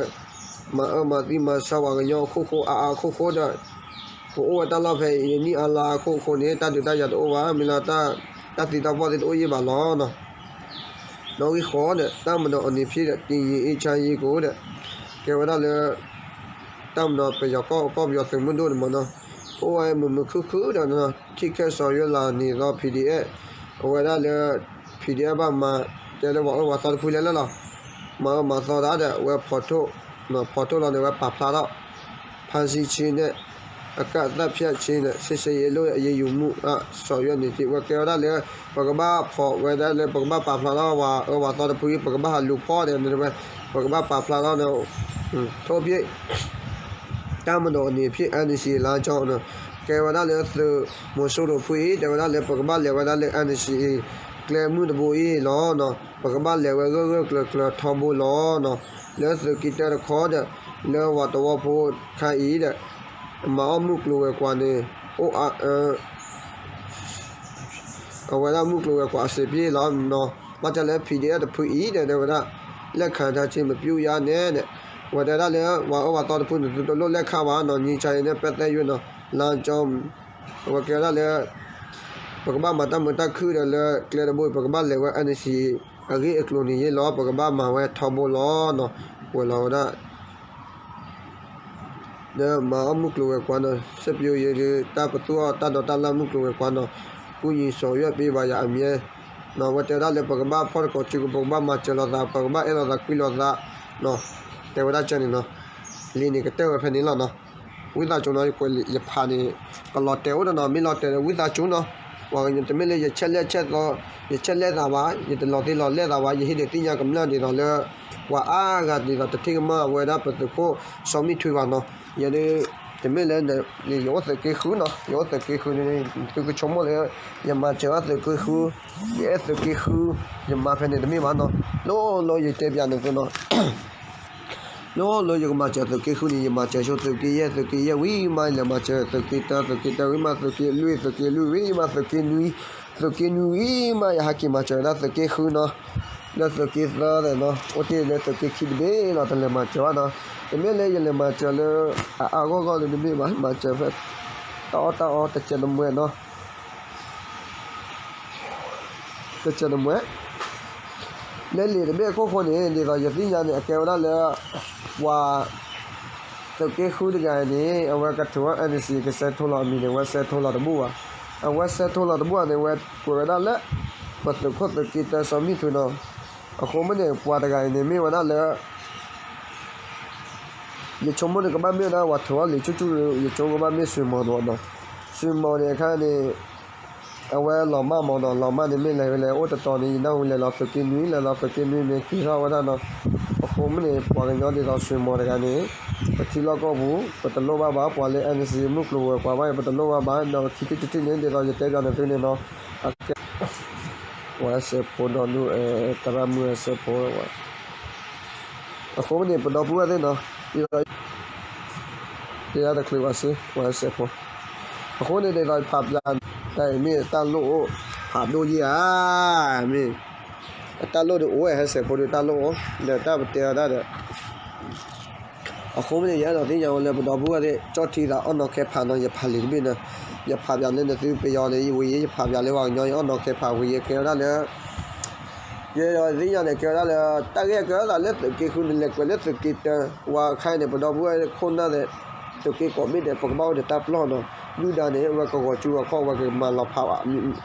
မၤအၢမၤသံမၤဆါပှၤကညီအခိၣ်ဃိ အါအါခိၣ်ဃိဒီး ပအိၣ်ဝဲတၢ်လီၢ်ဖဲအံၤ နံၣ်အါလါအခိၣ်အဃိန့ၣ် တၢ်ဒုးတၢ်ယၤတအိၣ်ဘၣ်, မ့ၢ်လၢတၢ်သံတၢ်ပှၢ်သ့ၣ်တအိၣ်ယံာ်ဘၣ်လီၤနီၤ. နီၣ်ဂံၢ်ဃိးဒီး တပ်မတော်အနေဖြင့် တည်ငြိမ်အေးချမ်းရေးကို ဒီး ကဲဝဲဒၣ်လၢ တပ်မတော် ပယီၤကီၢ် ကီၢ်ပယီၤသုးမုၢ်ဒိၣ်န့ၣ်မ့ၢ်နီၤ, အိၣ်ဝဲမုာ်မုာ်ခုၣ်ခုၣ်ဒီး ထိၣ်ခဲစီၤယွဲလးန့ၣ်ဒီး PDF အဝဲဒၣ်လၢ PDF ဘၣ်မၤ တဲလၢပှၤအၢပှၤသီတဖုလဲၣ်လၢလီၤ, မၤအၢမၤသီတၢ်ဒီး အဝဲ ဖီၣ်ထီၣ်လီၤန့ၣ် ဝဲပာ်ဖျါထီၣ် ဖမ်းဆီးခြင်းနဲ့ အကသတ်ဖြတ်ခြင်းနဲ့ စစ်ဆင်ရေးလုပ်အရေးယူမှု အ ဆောင်ရွက်နေသည့် ဝဲကဲဝဲဒၣ်လၢ ပကဘၣ်ဖီၣ်ဝဲဒၣ်လၢ ပကဘၣ်ပာ်ဖျါထီၣ်ပှၤအၢပှၤသီတဖု ပကဘၣ်ဟးလူၤဖီၣ်န့ၣ် ဝဲ ပကဘၣ်ပာ်ဖျါထီၣ်န့ၣ် ထို့ဖြင့် တပ်မတော်အနေဖြင့် NCA လမ်းကြောင်း ကဲဝဲဒၣ်လၢသုးမီၤစိရိၤဖုအံၤ တဲဝဲဒၣ်လၢ ပကဘၣ်လဲၤဝဲဒၣ်လၢ NCA ကျဲမုၢ်တဘိအံၤလီၤ. ပကဘၣ်လဲၤဝဲဂၢၢ်ဂၢၢ်ကျၢၤကျၢၤထီဘိလီၤ. လၢသုးက့တၢတခီဒီး လၢဝၤတဝီဖိခါအံၤဒီး မၤအီၣ်မုၢ်ကျိၤဝဲၤကွာ်န့ၣ် အိၣ်အ အဝဲဒၣ်မုၢ်ကျိၤဝဲၤကွာ်အစ့းပ့ၣ်လီၤ. ဘၣ်ဆၣ်လၢ PDF တဖုအံၤဒီး တဲဝဲဒၣ် လက်ခံထားခြင်း မပြုရနဲ့ ဒီး အဝဲတဲဒၣ်လၢ ပှၤအၢပှၤသီတဖုန့ၣ် သုတလိၣ်လဲၤခးဘၣ်နီၤ, ငြိမ်းချမ်းရေးနဲ့ ပတ်သက်၍ နီၤ လမ်းကြောင်း အဝဲကဲဝဲဒၣ်လၢ ပကဘၣ်မၤတၢ်မုာ်တၢ်ခုၣ်ဒီးလၢကျဲတဘိ ပကဘၣ်လဲၤဝဲ NCA အဂ့ၢ်အကျိၤန့ၣ်ယ့ၢ်လီၤ, ပကဘၣ်မၤဝဲထီဘိလီၤနီၤ, ကွဲးလီၤဝဲဒၣ် ဒီးမၤအီၣ်မုၢ်ကျိၤဝဲၤကွာ်နီၤ, စက်ပယိယဲဒုး တၢ်ပသူအီၤတၢ်ဒိးတၢ်လၢ်မုၢ်ကျိၤဝဲၤကွာ်နီၤ, ကူညီဆောင်ရွက်ပေးပါရန်အမြဲ နီၤ, အဝဲတဲဝဲဒၣ်လၢ ပကဘၣ်ဖီၣ်တကိးစုက ပကဘၣ်မၤစၢၤလိာ်သး ပကဘၣ်အဲၣ်လိာ်သးကွံလိာ်သး နီၤ, တဲဝဲဒၣ်ကဲန့ၣ်နီၤ, လံာ်န့ၣ်ကတၢၢ်ဝဲဖဲန့ၣ်လီၤနီၤ, ဝံသးစူၤနီၤ, ယကွဲးယဖးန့ၣ် ကလီၤတဲာ်အိၣ်ဒီးနီၤ, မ့ၢ်လီၤတဲာ်ဒီးဝံသးစူၤနီၤ, ပှၤတမ့ၢ်လၢယဆဲးလဲၣ်ဆဲးသီ, ယဆဲးလဲၣ်သးဘၣ်, ယတလီၤသ့လီၤလဲၣ်သးဘၣ်, ယဟ့ၣ်ဒုးသ့ၣ်ညါကမျၢၢ်ဒ်သိးလၢ ပှၤအါဂၤဒ်သိး တထံၣ်ကမၣ်ဝဲဒၣ်ပသုးခိၣ်စီၤမံၣ်ထွံဘၣ်နီၤ, ယဲဒုး တမ့ၢ်လၢ ယအိၣ်သုးက့ဃုနီၤ, ယအိၣ်သုးက့ဃုန့ၣ် သုကဆိကမိၣ်လၢ ယမၤစၢၤအသုးက့ဃု, ယအဲၣ်သုးက့ဃု, ယမၤဖဲန့ၣ်တမ့ၢ်ဘၣ်နီၤ, လိၣ်လိၣ်ယတဲပၠးန့ၣ်သုနီၤ လိၣ်လိၣ်ယကမၤစၢၤသုးက့ဃုန့ၣ် ယမၤစၢၤဆိသုးက့ယဲၢ်, သုးက့ယဲၢ်ဝံၤမး ယလဲၤမၤစၢၤသုးက့တၢ, သုးက့တၢဝံၤမး သုးက့လွံၢ်, သုးက့လွံၢ်ဝံၤမး သုးက့နွံ, သုးက့နွံဝံၤမး ယဟဲက့ၤမၤစၢၤဝဲဒၣ်သုးက့ဃုနီၤ, လၢသုးက့သၢဒီးနီၤ, အိၣ်တ့ၢ်လၢသုးက့ခံတဘ့ၣ်လီၤ, တလဲၤမၤစၢၤဘၣ်နီၤ, တမ့ၢ်လၢယလဲၤမၤစၢၤလၢ အအါဂီၢ်ဂီၢ်လၢတမ့ၢ်ဘၣ်, မၤစၢၤဖဲ တၢ်အီၣ်တၢ်အီတစဲးတမှဲနီၤ ကစၢၢ်နမဲာ် လၢလံာ်တဘ့ၣ်အခိၣ်ဃိန့ၣ် ဒ်သိးယသ့ၣ်ညါန့ၣ် အကဲဝဲဒၣ်လၢ ပှၤ သုးက့ဃုတဂၤအံၤန့ၣ် အဝဲကထိးဝဲ NCA ကစဲးထိလီၤအမံၤန့ၣ် အဝဲစဲးထိလီၤတဘူၣ်ဘၣ်. အဝဲစဲးထိလီၤတဘူၣ်ဘၣ်န့ၣ် အဝဲကွဲးဝဲဒၣ်လၢ ပသုးခိၣ်သုးက့တၢစီၤမံၣ်ထွံနီၤ. အဃိမ့ၢ်န့ၣ် ပှၤတဂၤအံၤန့ၣ် မ့ၢ်ဝဲဒၣ်လၢ ယဆိကမိၣ်န့ၣ် ကဘၣ်မ့ၢ်ဝဲဒၣ်ပှၤထိးအီၣ်လံာ်ဆူၣ်ဆူၣ်, ယဆိကမိၣ်ကဘၣ်မ့ၢ်စွ့ၤမီၤနီၤ. စွ့ၤမီၤန့ၣ်အခါန့ၣ် အဝဲလီၤမၢ်မီၤနီၤ, လီၤမၢ်န့ၣ်မ့ၢ်လဲၤဝဲလဲၤအိၣ်တတီၤန့ၣ် ယနၢ်ဟူလဲၤလီၤသုးက့နွံ, လဲၤလီၤသုးက့နွံန့ၣ် က့ၤထီၣ်ဝဲဒၣ်နီၤ. အဃိမ့ၢ်န့ၣ် ပှၤကညီဒ်သိးစွ့ၤမီၤတဂၤန့ၣ် ပထံလီၢ်ကီၢ်ပူၤ ပတလိၣ်ဘၣ်ဘၣ်, ပှၤလၢ NCA မုၢ်ကျိၤဝဲၤကွာ်ဘၣ်အံၤ ပတလိၣ်ဘၣ်ဘၣ်, ဒီးခံထံၣ်တထံၣ်န့ၣ် ဒ်သိးယတဲပၠးန့ၣ်သုန့ၣ်နီၤ. အကဲ ပှၤဟဲစဲးဖိဒီဒူၣ် သရၣ်မုၣ်ဟဲစဲးဖိဝဲ အဃိန့ၣ် ပဒီပုၢ်ဝဲၢ်သ့ၣ်နီၤ, ယတချုးဘၣ်စ့ၢ် ပှၤဟဲစဲးဖိ. အဃိန့ၣ်ဒ်သိးယဖးပၠး တၢ်အံၤမ့ၢ်တၢ်လိၣ်အိၣ် ဖးဒိၣ်ယဲၢ်ဧါ, မ့ၢ် အတၢ်လိၣ်ဒုးအိၣ်ဝဲ ဟဲစဲးဖိဒုးတၢ်လိၣ်အိၣ် ဒီးတၢ်ပတဲဝဲဒၣ်ဒီး အဃိမ့ၢ်န့ၣ် ယအဲၣ်ဒိးသ့ၣ်ညါဝဲလၢပဒီပုၢ်ဝဲၢ်သ့ၣ် ကၠီၣ်ထံသးအီၣ်နီၤခဲဖးနီၤ, ယဖးလံာ်တဘ့ၣ်နီၤ, ယဖးပၠးလၢနသုပယီၤန့ၣ် ဝံၤယဲ ယဖးပၠးလၢပှၤကညီအံၤအီၣ်နီၤခဲဖးဝံၤယဲ ကဲဝဲဒၣ်လၢ ယအဲၣ်ဒိးသ့ၣ်ညါန့ၣ် ကဲဝဲဒၣ်လၢ တၢ်ဂ့ၢ်ကဲဝဲဒၣ်လၢသုးက့ဃုန့ၣ် လဲၤကွဲးလၢသုးက့တၢ ဝဲအခါအံၤန့ၣ် ပဒီပုၢ်ဝဲၢ်ခိၣ်နၢ်သ့ၣ် သုးက့ကိးဘ့ၣ်ဒီး ပကဘၣ်အိၣ်ဒီးတၢ်ပလီၢ်နီၤ, ဒုၣ်ဒါန့ၣ် အဝဲကဂီၤကၠူဂီၤခီၣ် အဝဲကမၤလီၤဖး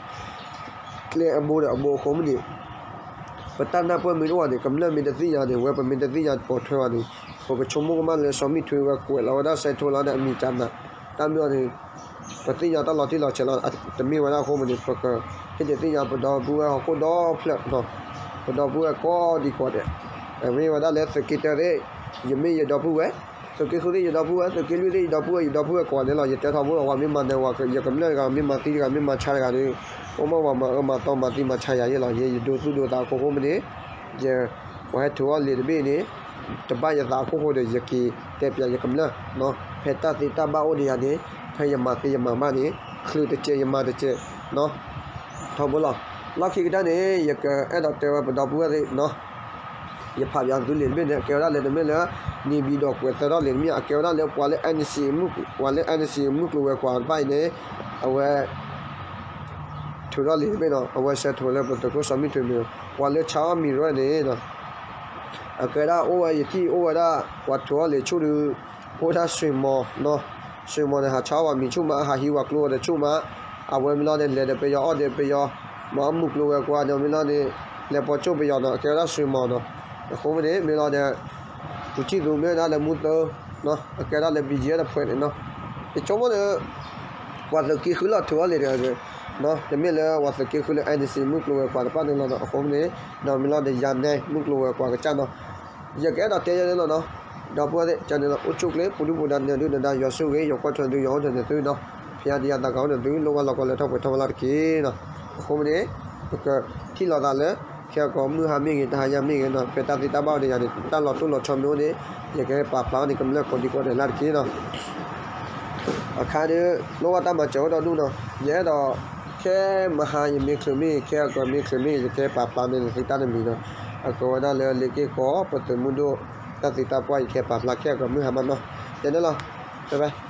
ကျဲအဘိဒီးအဘိအဃိမ့ၢ်န့ၣ် ပတၢ်နၢ်ပၢၢ်မ့ၢ်တအိၣ်ဘၣ်န့ၣ် ကမျၢၢ်မ့ၢ်တသ့ၣ်ညါန့ၣ် ဝဲပမ့ၢ်တသ့ၣ်ညါပိာ်ထွဲဘၣ်န့ၣ် ပကဆိကမိၣ်ကမၣ်လၢစီၤမံၣ်ထွံဝဲကွဲးလီၤဝဲဒၣ်စဲးထိလီၤဒီးအမံၤကနး တၢ်မ့ၢ်အီၤန့ၣ် ပသ့ၣ်ညါတၢ်လီၤတံၢ်လီၤဆဲးလီၤ တမ့ၢ်ဝဲဒၣ်အဃိမ့ၢ်န့ၣ် ပကဟ့ၣ်ဒုးသ့ၣ်ညါပဒီပုၢ်ဝဲၢ်ဟီၣ်ခိၣ်ဒီဖျၢၣ် ပဒီပုၢ်ဝဲၢ်ကိးဒံကိးဒဲး မ့ၢ်ဝဲဒၣ်လၢသုးက့တၢသ့ၣ် ယမ့ၢ်ယဒီပုၢ်ဝဲၢ် သုးက့ဃုသ့ၣ်ယဒီပုၢ်ဝဲၢ် သုးက့လွံၢ်သ့ၣ်ယဒီပုၢ်ဝဲၢ် ယဒီပုၢ်ဝဲၢ်ကိးဂၤန့ၣ်လီၤ. ယတဲထီဘိလီၤ ပှၤမ့ၢ်မၤနၢၤဝဲ ယကမျၢၢ်တဂၤ မ့ၢ်မၤသံတဂၤ မ့ၢ်မၤဆါတဂၤဒီး အိၣ်မးပှၤမၤအၢမၤသီမၤသံမၤဆါယၤယဲလီၤ. ယဲယဒိသူၣ်ဒိသးအခိၣ်ဃိမ့ၢ်န့ၣ် ယ ပှၤဟဲထိးအီၣ်လံာ်တဘ့ၣ်န့ၣ် တဘၣ်ယသးအခိၣ်ဃိဒီး ယက့ၤတဲပၠးယကမျၢၢ် ဖဲတၢ်သ့တၢ်ဘၣ်အိၣ်ဒီးယၤန့ၣ် ဖဲယမၤသ့ယမၤဘၣ်န့ၣ် ချုးတစဲးယမၤတစဲး ထီဘိလီၤ. လီၢ်ခံကတၢၢ်န့ၣ် ယကအဲၣ်ဒိးတဲဝဲပဒီပုၢ်ဝဲၢ်သ့ၣ်နီၤ ယဖးပၠးသုလံာ်တဘ့ၣ်န့ၣ် အကဲဝဲဒၣ်လၢတမ့ၢ်လၢ နေပြည်တော် ကွဲးသၢထီၣ်လံာ်တမ့ၢ် အကဲဝဲဒၣ်လၢပှၤလၢ NCA မုၢ် ပှၤလၢ NCA မုၢ်ကျိၤဝဲၤကွာ်တဖၣ်အံၤန့ၣ် အဝဲ ထုးထီၣ်လံာ်တဘ့ၣ်နီၤ အဝဲဆဲးထုးလၢပသုးခိၣ်စီၤမံၣ်ထွဲမ့ၢ် ပှၤလၢ ဆါအီၣ်မံၤရဲၣ်န့ၣ် အကဲဒၣ်အိၣ်ဝဲယထံၣ်အိၣ်ဝဲဒၣ် ပှၤထုးထီၣ်လံာ်ဆူၣ်ဒုး အိၣ်ဝဲဒၣ်စွ့ၤမီၤနီၤ စွ့ၤမီၤန့ၣ် ဟးဆါအီၣ်ပှၤမံၤဆူၣ်မး ဟးဟံးဝှၤကျိအီၤတဆူၣ်မး အဝဲမ့ၢ်လီၤန့ၣ် လဲၤဒီးပယီၤအီၣ်ဒီးပယီၤ မ့ၢ်အီၣ်မုၢ်ကျိၤဝဲၤကွာ်န့ၣ် မ့ၢ်လီၤန့ၣ် လဲၤပိာ်ကၠိၣ်ပယီၤနီၤ အကဲဝဲဒၣ်စွ့ၤမီၤနီၤ အဃိမ့ၢ်န့ၣ် မ့ၢ်လီၤဒီး ပူၤထံၣ်သူမ့ၢ်ဝဲဒၣ်လၢမူသၢ အကဲဒၣ်လၢ ဘီကၠ့ တဖုန့ၣ်နီၤ ယဆိကမိၣ်န့ၣ် ပှၤသုးက့ဃုလီၤထုးထီၣ်လံာ်တဂၤ တမ့ၢ်လၢပှၤသုးက့ဃုလၢ NCA မုၢ်ကျိၤဝဲၤကွာ်တဖၣ်န့ၣ်လီၤနီၤ အဃိမ့ၢ်န့ၣ် ဒီးမ့ၢ်လီၤဒီးယၤနဲမုၢ်ကျိၤဝဲၤကွာ်ကစၢ်နီၤ ယကအဲၣ်ဒိးတဲယဲန့ၣ်လီၤနီၤ ဒီပုၢ်ဝဲၢ်သ့ၣ် ကန့ၣ်လီၤ အိၣ်ဆူၣ်ချ့ ပူၤဒုၣ်ပူၤဒါနၢၤဒုၣ်နဒါ ယွၤဆိၣ်ဂ့ၤ ယွၤကွၢ်ထွဲသု ယွၤအိၣ်ဒီးနသုနီၤ ဖယါတယါသးကဟီၣ်ဒီးသု လိၣ်ဘၣ်လီၤကီလၢထီၣ်ပှဲၤထီၣ်ဝဲလၢ်တက့ၢ်နီၤ အဃိမ့ၢ်န့ၣ် ပကထံၣ်လိာ်သးလၢ ခဲကိာ်မုၢ်ဟါမ့ၢ်ဂ့ၤ တဟါညါမ့ၢ်ဂ့ၤနီၤ ဖဲတၢ်သ့တၢ်ဘၣ်အိၣ်ဒီးယၤန့ၣ် တၢ်လီၤတိၢ်လီၤဆီမ့ၢ်အိၣ်န့ၣ် ယကပာ်ဖျါအီၤန့ၣ် ကမျၢၢ်ကိးဒံကိးဒဲးလၢ်တက့ၢ်နီၤ အခါဒီး လိၣ်ဘၣ်တၢ်မၤစၢၤအိၣ်ဒီးဒူၣ်နီၤ ယအဲၣ်ဒိး ခဲမဟါယမ့ၢ်ချုးမ့ၢ်ဂ့ၤ ခဲအကီၤမ့ၢ်ချုးမ့ၢ်ဂ့ၤ ယကပာ်ဖျါန့ၣ် နသုတၢ်တမံၤနီၤ အကဝဲဒၣ်လၢလ့က့ၢ်ကီၢ် ပသုးမုၢ်ဒိၣ် တၢ်သ့တၢ်ပှၢ် ယကပာ်ဖျါခဲအကီၤမုၢ်ဟါမးနီၤ ယဲန့ၣ်လီၤ bye bye